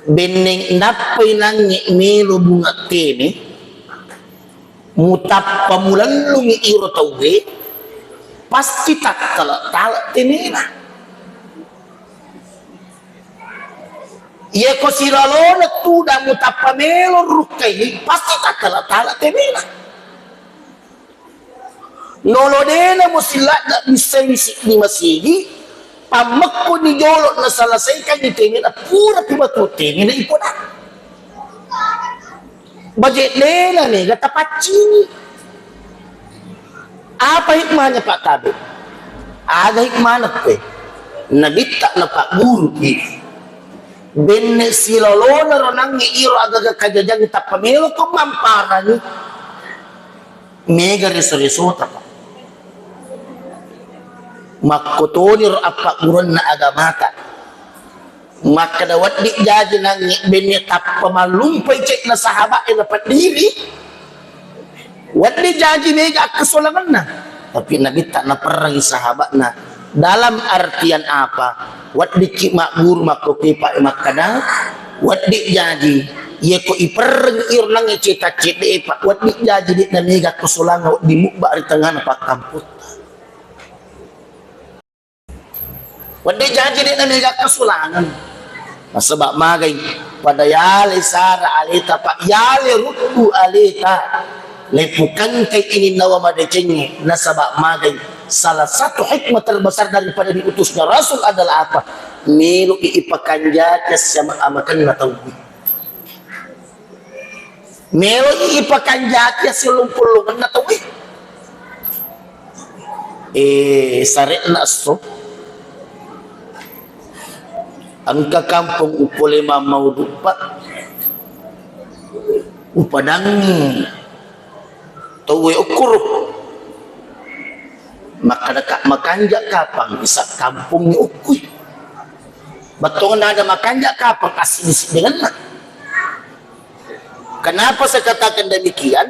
benneng nappai nangnge melo bunga teme, Mutappa mulellungi iro tauwe, pasti tattala-tala temena. Iyako silalona tudang mutappa melo rukkai, pasti tattala-tala temena. Nolo dena musilladda missai siddi masigi, pammekko ni jolo naselesaikan temena, pura pi batu temena ipona. Baje dena mega tapaccingi. Apa hikmahnya, Pak Tabe? Aga hikmahna kue? Nabitta napagguru ki. Benne silolona ronangnge iro agaga kajajang tappa melo ko mamparangi. Mega reso-resota, Pak. Makkotoni ro appagguruanna agamata. Makkeda wedding jaji nangnge benne tappa mallumpai cedna sahabat e napeddiri. Wedding jaji mega akkesolangenna. Tapi Nabitta naperrangi sahabatna. Dalam artian apa? Weddikki magguru makkokki, Pak, makkeda, wedding jaji. Iyako iperreng iro nangnge ceta cedde, Pak. Wedding jaji de'na mega akkesolangeng wedding mubba ri tengngana pakkamputta. Wedding jaji de'na mega kesulangeng. Nasaba magai pada yale sara aleta, Pak, yale ruddu aleta. Lepukangkai ininnawa madecengnge. Nasaba magai salah satu hikmah terbesar daripada diutusnya Rasul adalah apa? Melo'i ipakanjaki assiama-amakenna tauwe. Melo'i ipakanjaki assilong-pollongenna tauwe. Eh, sare'na esso. Engka kampong upole mammau duppa. Upadangngi tauwe okkoro. Makkedaka, makanja kapang isa kampongnge okkui. Bettuanna ada makanja kapang assiddi-siddengenna. Kenapa saya katakan demikian?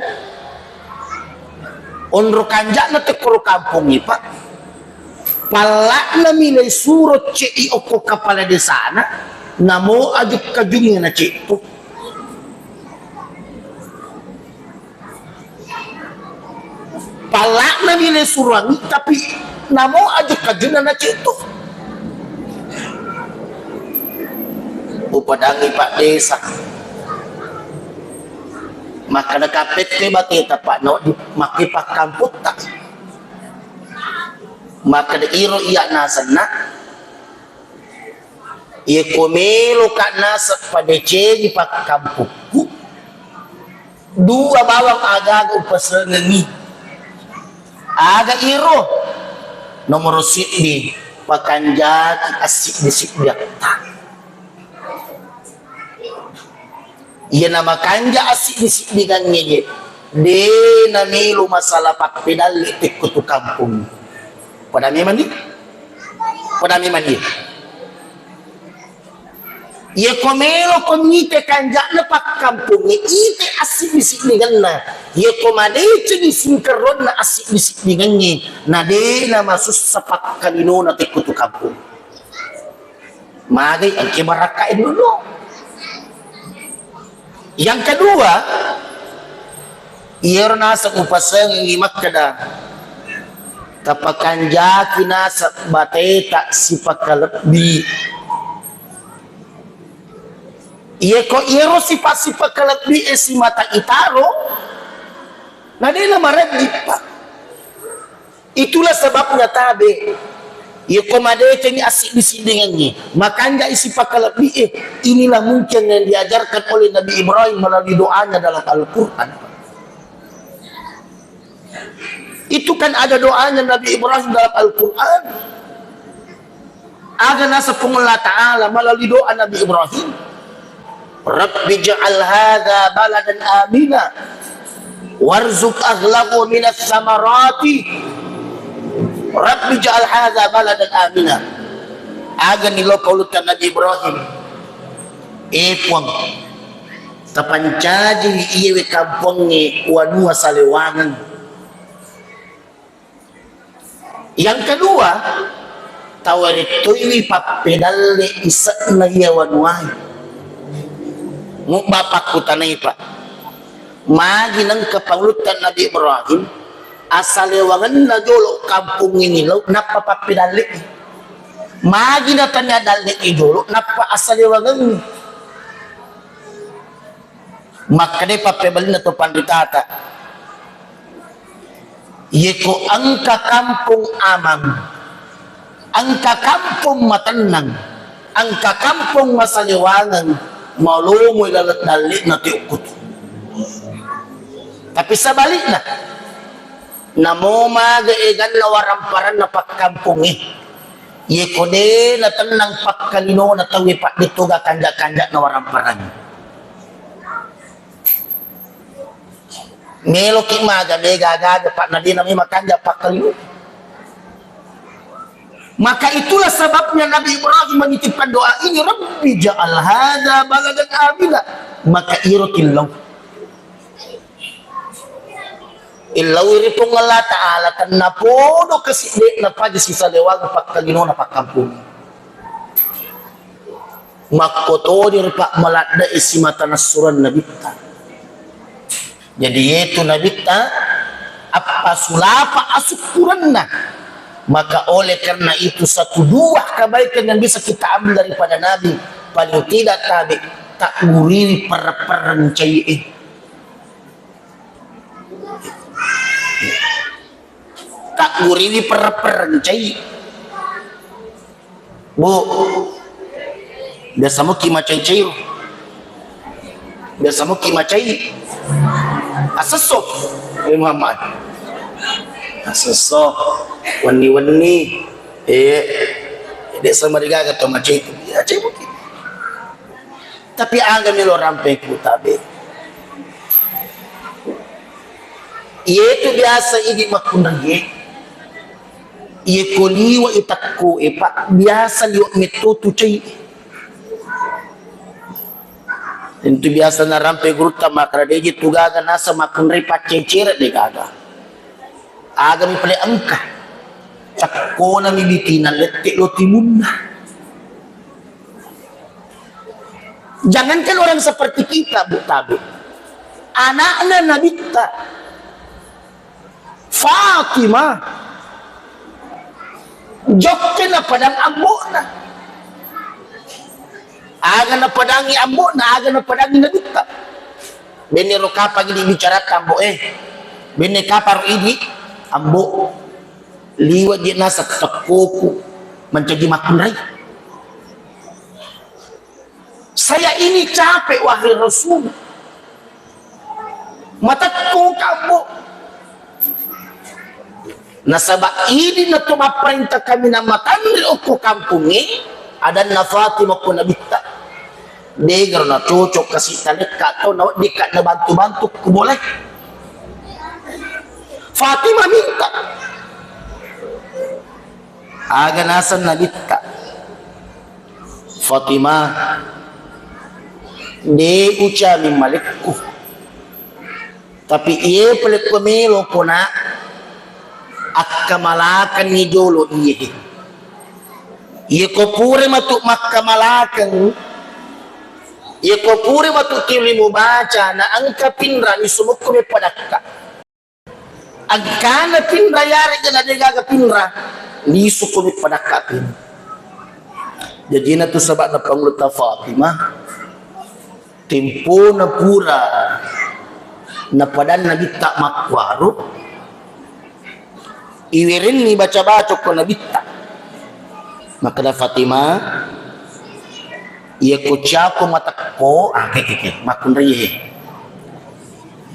Onro kanja'na tekkoro kampongnge, Pak. Palla'na milai suro ce'i okko kepala desana, namo ajuk-kajungnge na ce'to. Palla'na milai suruangngi, tapi namo ajuk-kajunna na ce'to. Upadangngi Pak Desa. Makkeda kapette bateta, Pak, no di makke pakkamputta. Makkeda iro iya nasenna. Iyako meloka naseng padecengi pakkampukku, dua bawang aga-aga upasengengi. Aga iro? Nomoro siddi, pakanjaki assiddi-siddiatta. Iyana makanja assiddi-siddingengnge je, de namelo masalah pappedalle tekko tu kampong. Pada memang ni? Pada memang ni? Iyako melo ko mite kanja'na pakkampongnge, ite assiddi-siddingenna. Iyako madecengi singkerronna assiddi-siddingengnge, na de namasussa pakkalinona tekko tu kampong. Magai engke barakka e dulu. Yang kedua, iyaro naseng upasengengi makkeda, tapakanjaki naseng bateta sipakalebbi. Iyako iyaro sipa-, sipakalebbi e simata itaro, na de namarejji, Pak. Itulah sebabnya tabe. Iyako madecengi assiddi-siddingengnge, makanjai sipakalebbi e. Inilah mungkin yang diajarkan oleh Nabi Ibrahim melalui doanya dalam Al-Quran. Itu kan ada doanya Nabi Ibrahim dalam Al-Quran. Aga naseng Puang Allah Ta'ala melalui doa Nabi Ibrahim. Rabbi ja'al hadza baladan amina warzuq ahlahu minas samarati. Rabbi ja'al hadza baladan amina. Aga nilo kaulutta Nabi Ibrahim. Eh Puang, tapancaji iyewe kampongnge wanua salewangeng. Yang kedua, tawarittoiwi pappedalle ise'na iya wanuae. Mubba pakkutanai, Pak. Magi nengka pangulutta Nabi Ibrahim, asalewangenna jolo kampung ini lo, nappa pappedalle. Magi natanya dalle jolo, nappa asalewangenni. Makkeda pappebalinna to panritata, yeko engka kampung amang, engka kampung matennang, engka kampung masalewangeng, malomoi laleng dalle'na tiukkutu. Tapi sebalikna, namo maga eganna waramparanna pakkampungnge, yeko de natennang pakkalinona tauwe, padde toga kanja-kanja'na waramparang. Meloki maga mega gaga, Pak, nadena memang kanja pakkalino. Maka itulah sebabnya Nabi Ibrahim menitipkan doa ini, "Rabbi ja'al hadza baladan amina." Maka iro tillau. Illaui ri Puang Allah Ta'ala, tennapodo kasi de'na paja sisalewang pakkalinona pakkampung. Makkotoni ri pammaladde'i simata nassureng Nabitta. Jadi, yetu Nabitta, appasulapa asukkurenna. Maka oleh karena itu, satu dua kebaikan yang bisa kita ambil daripada Nabi, paling tidak tabe, tagguriwi perreng-perreng cai'e. Tagguriwi perreng-perreng cai. Bu, biasa muki macai-cai ro. Biasa muki macai. Asesso. Eh, Muhammad. Asesso. Wenni-wenni. Eh, desa marigaga to macai. Ya, cai muki. Tapi aga melo rampe ku tabe. Iyetu biasa idi makkunraie. Iye ko liwa i takko e, Pak, biasa liwa metto tu cai. Tentu biasa narampe gurutta makkada deje tu gaga nasa makkunrai paccecere de gaga. Agami pale engka. Takkonami bitina lette lo timunna. Jangankan orang seperti kita, Bu Tabe. Anakna Nabitta, Fatimah, jokke napadang ambo'na. Aga napadangi ambo'na, aga napadangi Nabitta. Benne ro kapang idi bicarata ambo e. Benne kapang ro idi ambo. Liwa je nasa tekkoku mancaji makkunrai. Saya ini capek, wahai Rasul. Matekko kabbo. Nasaba idi nato mapparenta kaminang matanre okko kampungnge, adanna Fatimah ko Nabitta. Degaro na cocok kasi talekka tau naweddikka nabantu-bantu ku boleh. Fatimah minta. Aga naseng Nabitta, Fatimah, de ucami malekku, tapi iye palekko melo kona akkamalakenni jolo iye. Iye ko pura matu makkamalakeng, iye ko pura matu kiwi mubaca na engka pinra ni sumukku me padakka. Engkana pinra yaregga na de gaga pinra, lisu kumi padakka pinra. Jajina tu sabak na pangulutta Fatimah, tempona pura napadanna Nabitta makkuaro, iwerenni baca-baca ko Nabitta. Makkeda Fatimah, iya ko ciako matekko, ah, ke, ke, ke, makkunraihe.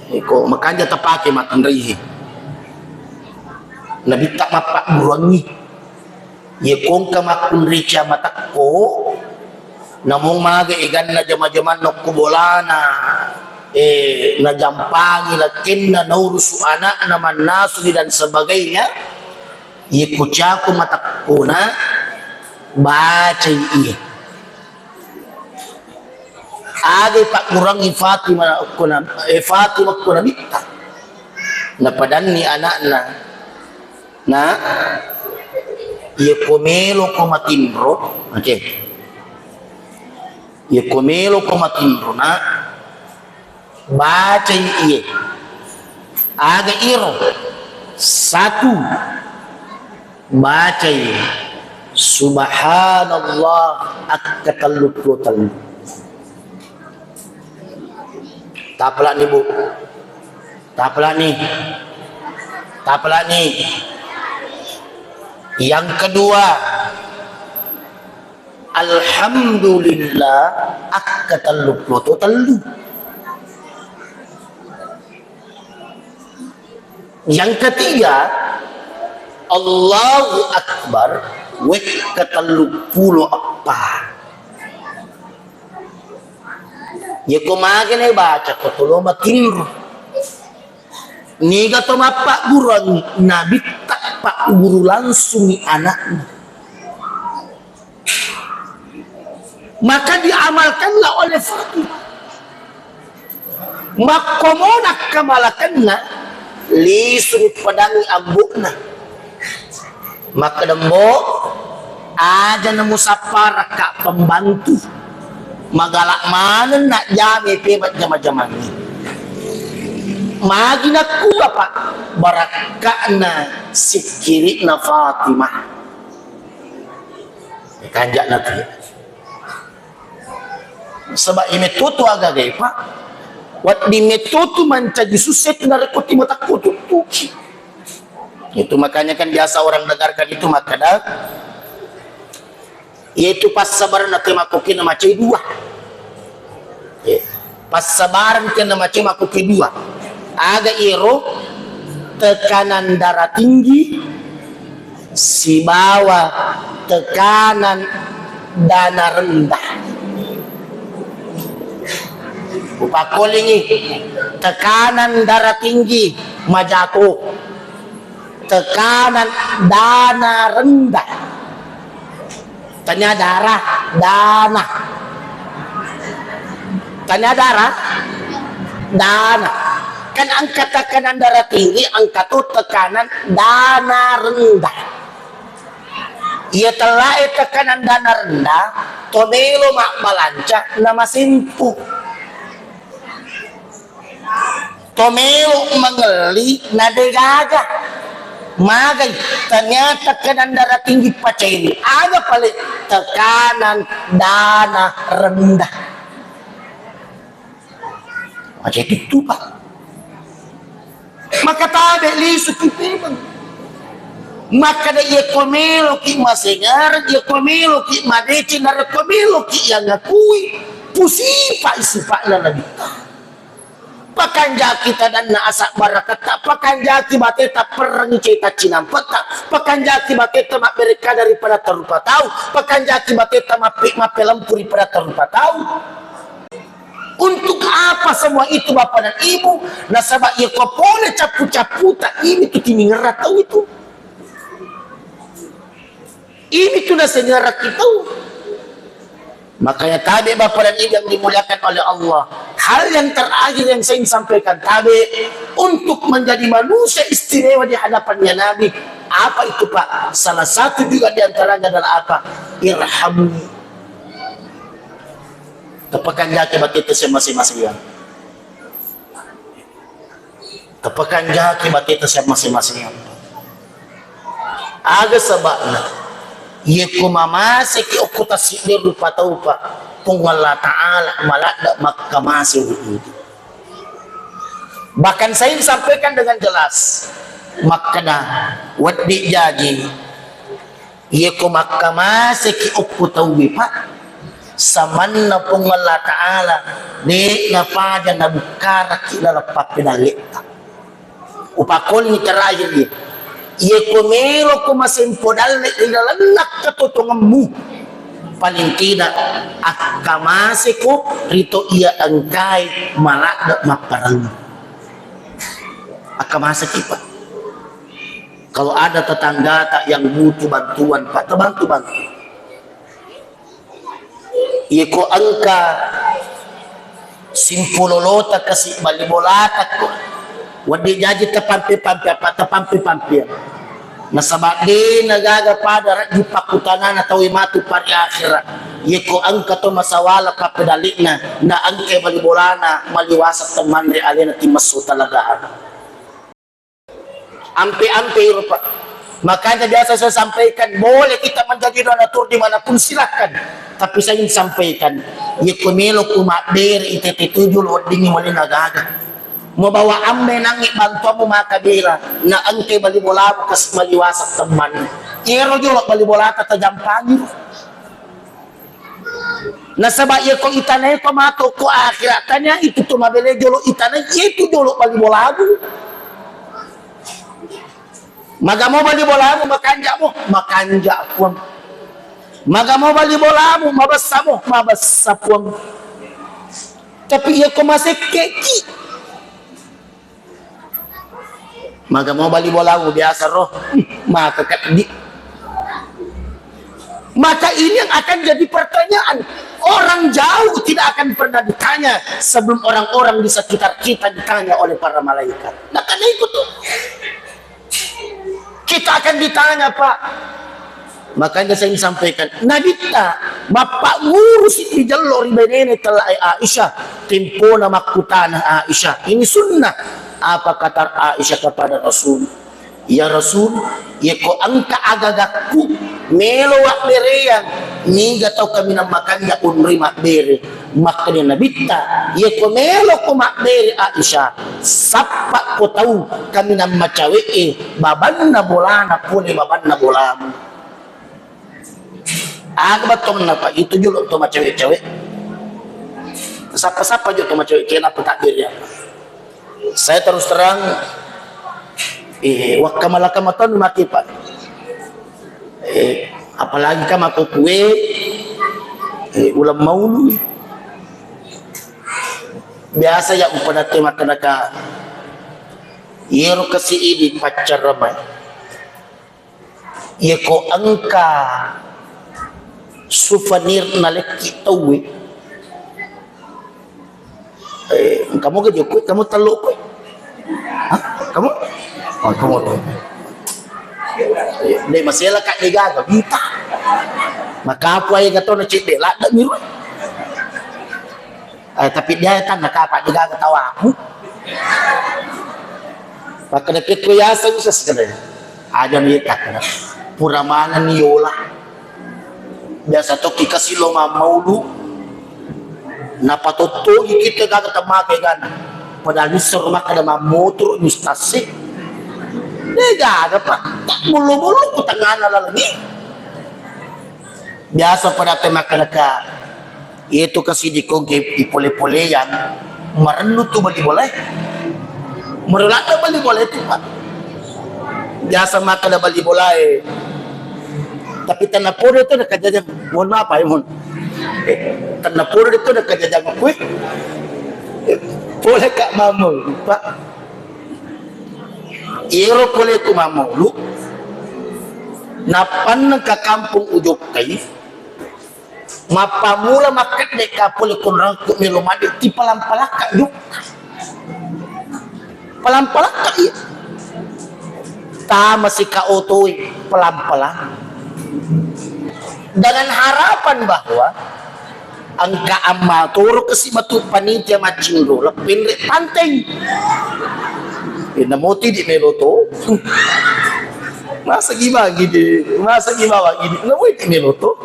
Iko makanja tapake makkunraihe. Nabitta mappagguruangngi. Iya ko engka makkunrai cia matekko, namong maga eganna jama-jamanna okko bolana, eh, najampangi lakkenna, naurusu anakna, mannasuni dan sebagainya. Iye ko cako matekkona, bacai iye. Aga ipagguruangngi Fatimah okko na-, eh, Fatimah okko Nabitta. Napadanni anakna, "Nak, iye ko melo ko matinro," oke. "Iye ko melo ko matinro, Nak, Bacai iye. Aga iro? Satu, bacai subhanallah akka telluppulo tellu. Tapalani, Bu. Tapalani. Tapalani. Yang kedua, alhamdulillah akka telluppulo tellu. Yang ketiga, Allahu Akbar wekka telluppulo eppa. Yeko magene baca ko tolo matinro. Niga to mappaggurang nabitta pagguru langsungi anakna. Maka diamalkanlah oleh Fatimah. Makkomona kamalakenna, lisu padangi ambo'na. Makkeda, "Mbo, aja na musapparakka pembantu. Magalak maneng nak jame pebak jama-jamangi." Magi nakkua, Pak, barakka'na sikkiri'na Fatimah. Kanja'na tu. Saba' iye mettotu agaga e, Pak. Wedding mettotu mancaji susse tu narekko timo takko tuttuki. Itu makanya kan biasa orang dengarkan itu makkeda, yaitu passabarenna te makkokina macai dua. Eh, passabareng kenna macai makkokki dua. Aga ero? Tekanan darah tinggi sibawa tekanan dana rendah. Upakkolingi, tekanan darah tinggi majato, tekanan dana rendah. Tania darah, dana. Tania darah, dana. Kan engka tekanan darah tinggi, engka tu tekanan dana rendah. Iya tellae tekanan dana rendah, to melo mabbalanca na masempu. To melo mangelli na degaga. Magai, ternyata tekanan darah tinggi pacaini. Aga pale? Tekanan dana rendah. Macai tuttupa. Maka tabe lisu ki memang. Maka da iya ko melo ki masengar, iya ko melo ki madeceng, narekko melo ki yang ngakui, pusipa isipakna nabitta. Pakanjaki tadanna asa baraketta, pakanjaki bateta perrengi ceta cinampetta, pakanjaki bateta mabberekka daripada tarupa tau, pakanjaki bateta mappe-, mappelempu daripada tarupa tau. Untuk apa semua itu, Bapak dan Ibu? Nasaba iya ko pole cappu-capputa, ini tu tiningerra tau itu. Ini tu nasengerra tau. Makanya tabe Bapak dan Ibu yang dimuliakan oleh Allah. Hal yang terakhir yang saya ingin sampaikan tabe untuk menjadi manusia istimewa di hadapannya Nabi. Apa itu, Pak? Salah satu juga di antaranya adalah apa? Irhamni. Tapakanjaki bateta semase-masea. Tapakanjaki bateta semase-masea. Aga saba'na? Yeko mamaseki okko tassiddi rupa taupa, Puang Allah Ta'ala maladde makkamase ri idi. Bahkan saya sampaikan dengan jelas, makkeda, wedding jaji, yeko makkamaseki okko tauwe, Pak, samanna Puang Allah Ta'ala, de napaja nabukkarakki laleng pappedalletta. Upakkolingi terakhir, ye. Yeko meloko masempo dalle ri lalenna katotongemmu, paling tidak akkamaseko rito iya engkae maladde mapparellu. Akkamaseki, Pak. Kalau ada tetanggata yang butuh bantuan, Pak, tabantu-bantu. Iyako engka simpulolota kasi bali bolata ko, wedding jaji tapampe-pampe, apa tapampe-pampe. Nasaba de nagaga pada rajji pakkutanana tauwe matu pari akhera. Yeko engka to masawala pappedalli'na, na engka bali bolana maliwasa temmanre alena timessu talagaha. Ampe-ampe iro, Pak. Makanya biasa saya sampaikan, boleh kita menjadi donatur di mana pun, silahkan. Tapi saya ingin sampaikan, yeko melo ku mabbere I T T tujuh lo weddingi malena gaga. Mabawa amme nangi bantuanmu maka bela, na engka bali bolamu kasi maliwasa temmanre. Iyaro jolo bali bolata tajampangi. Nasaba iyako itanae ko mato ko akhirat, tania itu tu mabele jolo itanae, itu jolo bali bolamu. Magamo bali bolamu, makanja mo, makanja Puang. Magamo bali bolamu, mabessa mo, mabessa Puang. Tapi iyako masekkeki, Maga mau bali bolamu biasa ro, maka keddi. Maka ini yang akan jadi pertanyaan. Orang jauh tidak akan pernah ditanya sebelum orang-orang di sekitar kita ditanya oleh para malaikat. Nah, karena itu tuh. Kita akan ditanya, Pak. Makanya saya ingin sampaikan, Nabitta mappagguru si dijello ri benene tellae Aisyah, tempona makkutana Aisyah. Ini sunnah. Apa kata Aisyah kepada Rasul? Ya Rasul, yeko engka agagakku melo wabbereang, niga tau kaminang makanja unroi mabbere? Makkeda Nabitta, yeko melo ko mabbere Aisyah, sappa ko tau kaminang macawe'e babanna bolana pole babanna bolamu. Aga bettuanna, Pak, itu jolo to macawe-cawe. Sappa-sappa jolo to macawe, kenapa takbir ya? Saya terus terang, eh, wakka malaka maton mati, Pak. Eh, apalagi ka makkukue, eh, uleng maulu. Biasa ya upadatte makkedaka, yero kasi idi paccarama. Yeko engka souvenir nalekki tauwe. Eh, engka moga jokko, kamu tello ko. Hah? Kamu? Oh, kamu. Eh, de masela ka de gaga bita. Maka apa ya gato na cedde ladde miru. Eh, tapi dia tanna kapa de gaga tawaku. Makkeda pekko yaseng sesekede. Aja ni takkeda. Pura maneng ni yola. Biasa tokki kasi lo mammaulu. Napatottogi kita gaga temmaga egana. Padahal nissero makkeda mammotoro mistasi. De gaga, Pak. Tak mullo-mullo ku tengana lalengi. Biasa pada te makkedaka, iyatu kasi dikongke ipole-poleang, marennu tu bali bolae. Marennu ladde bali bolae tu, Pak. Biasa makkeda bali bolae. Tapi tenna podo tu nakajajang. Mohon maaf, Pak, mohon. Eh, tenna podo tu nakajajang aku, eh. Eh, pole ka mammaulu, Pak. Iyaro pole ku mammaulu, nappanna ka kampung ujokkai, mappamula makkedde ka pole konrangku melo madde, tipalang-palakka jokka. Palang-palakka iya. Tama sika otoe, palang-palang. Dengan harapan bahwa engka ammatoro kasi matu panitia maccinro, leppenre panteng. Eh, namoti di melo to. Masa gimana gini? Masa gimana gini? Namoti di melo to.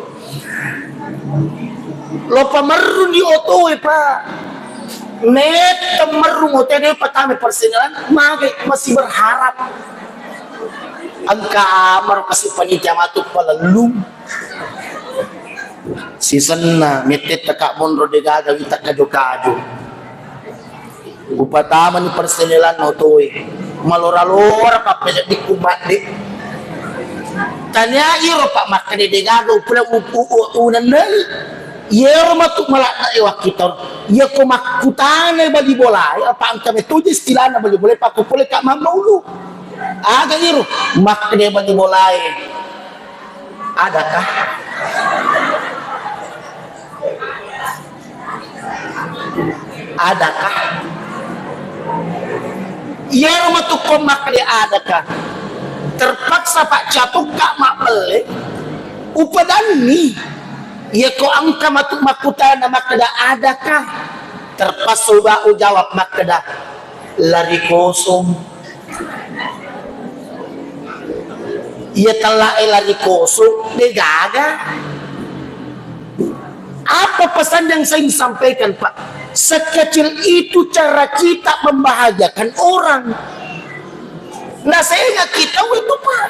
Lo pamerrung di otoe, Pak. Mette merrung otoe, de patame persenelan, mage masih berharap. Engka amaro kasi panitia matu palellung. Sisenna, mette teka monro de gaga wita kajo-kajo. Upatamani persenelan otoe. Malora-lora pappeseddikku madde. Tania iro, Pak, makkeda de gaga upula u-, u-, u-, unennai. Iyaro matu maladde e wakkitaro. Iyako makkutana bali bolae, apa engka metto je istilahna bali bolae, pakko pole ka mammaulu. Aga iro, makkeda bali bolae. Adakah? Adakah? Iyaro matu ko makkeda adakah? Terpaksa, Pak, catukka mabbelle. Upadanni. Iya ko engka matu makkutana makkeda, "Adakah?" Terpaksa uba ujawab makkeda, "Lari kosong." Iya tellae lari kosong, degaga. Apa pesan yang saya ingin sampaikan, Pak? Sekecil itu cara kita membahagiakan orang. Nah, saya ingat kita itu, Pak.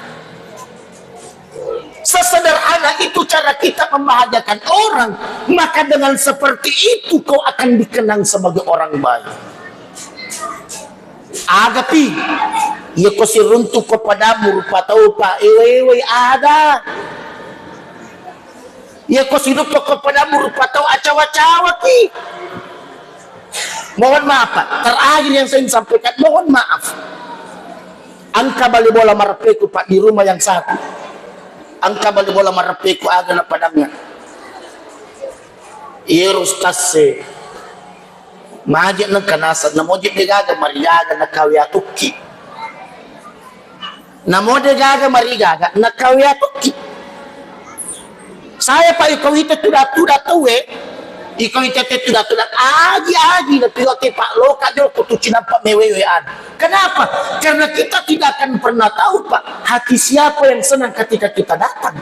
Sesederhana itu cara kita membahagiakan orang, maka dengan seperti itu kau akan dikenang sebagai orang baik. Aga pi, iya ko siruntu ko padamu rupa tau, Pak, ewe-ewe ada. Iya ko siruntu ko padamu rupa tau, acawa-cawa pi. Mohon maaf, Pak. Terakhir yang saya ingin sampaikan, mohon maaf. Engka bali bola mareppeku, Pak, di rumah yang satu. Engka bali bola mareppeku, aga na padangnga. Iyaro ustaz e, maje nengka naseng, namoje degaga marigaga nakawe atukki. Namo degaga marigaga nakawe atukki. Saya, Pak, iko ite tuda-tuda tauwe, iko ite te tuda-tuda, agi-agi na pilote, Pak, loka jolo ko tu cinampa mewewe ada. Kenapa? Karena kita tidak akan pernah tahu, Pak, hati siapa yang senang ketika kita datang.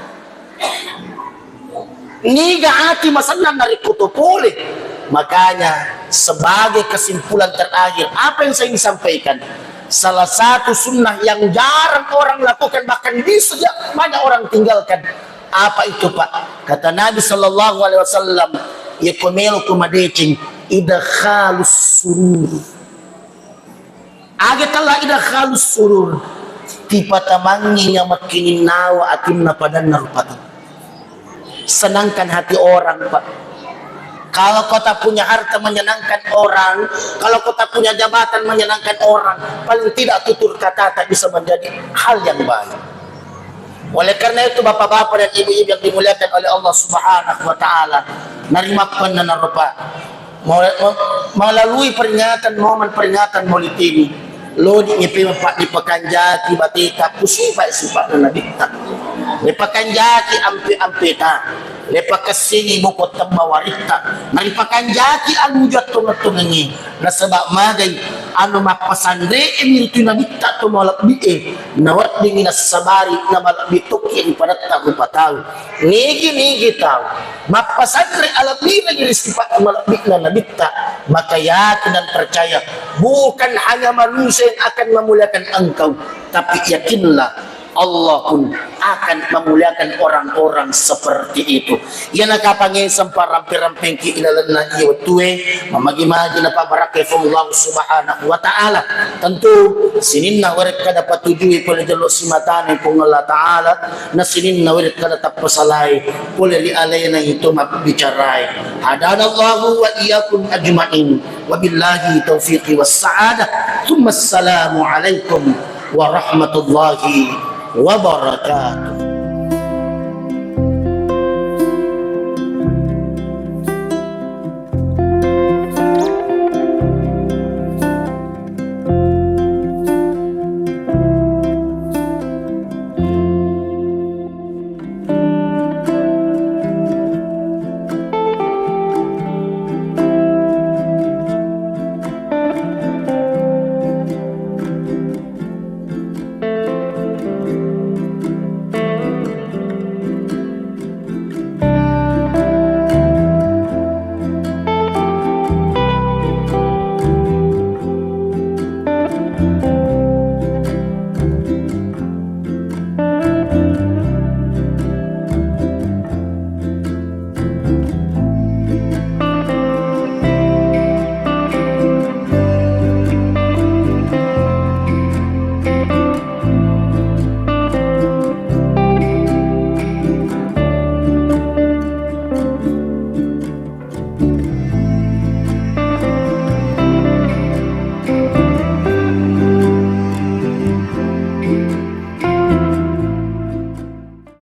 Niga ati masennang narekko to pole. Makanya, sebagai kesimpulan terakhir, apa yang saya ingin sampaikan? Salah satu sunnah yang jarang orang lakukan, bahkan bisa ja-, banyak orang tinggalkan. Apa itu, Pak? Kata Nabi sallallahu alaihi wasallam, "Iya ko melo ko madeceng, idkhalus surur." Aga tella idkhalus surur, tipatamangngi nyamakkininnawa atinna padanna rupa tau. Senangkan hati orang, Pak. Kalau kau tak punya harta menyenangkan orang, kalau kau tak punya jabatan menyenangkan orang, paling tidak tutur kata tak bisa menjadi hal yang baik. Oleh karena itu, bapak-bapak dan ibu-ibu yang dimuliakan oleh Allah Subhanahu wa Ta'ala, narimakkuannanaro, Pak, me-, me-, melalui peringatan, momen peringatan Maulid ini, lodi nyepe, Pak, dipakanjaki bateta, pusipa-sipa'na Nabitta, dipakanjaki ampe-ampeta, dipakessingi boko temma waritta, naripakanjaki alujang tongeng-tongengnge. Nasaba magai anu mappasanre'e miritu Nabitta to malebbi'e, naweddingi nassabari namalebbi tokki ri padatta rupa tau. Nigi-nigi tau mappasanre alebbireng ri sipa malebbi'na Nabitta, maka yakin dan percaya bukan hanya manusia yang akan memuliakan engkau, tapi yakinlah Allah pun akan memuliakan orang-orang seperti itu. Iyana kapangnge sempa rampe-rampengki ilalenna iya wettue, mamagi-magi napabarakkai Puang Allah Subhanahu wa Ta'ala. Tentu sininna werekkada patujui pole jolo simatana Puang Allah Ta'ala, na sininna werekkada tappasalai pole ri alena itu mabbicarai. Hadanallahu wa iyyakum ajma'in. Wabillahi taufiqi was sa'adah. Tsumma assalamu alaikum warahmatullahi wabarakatuh.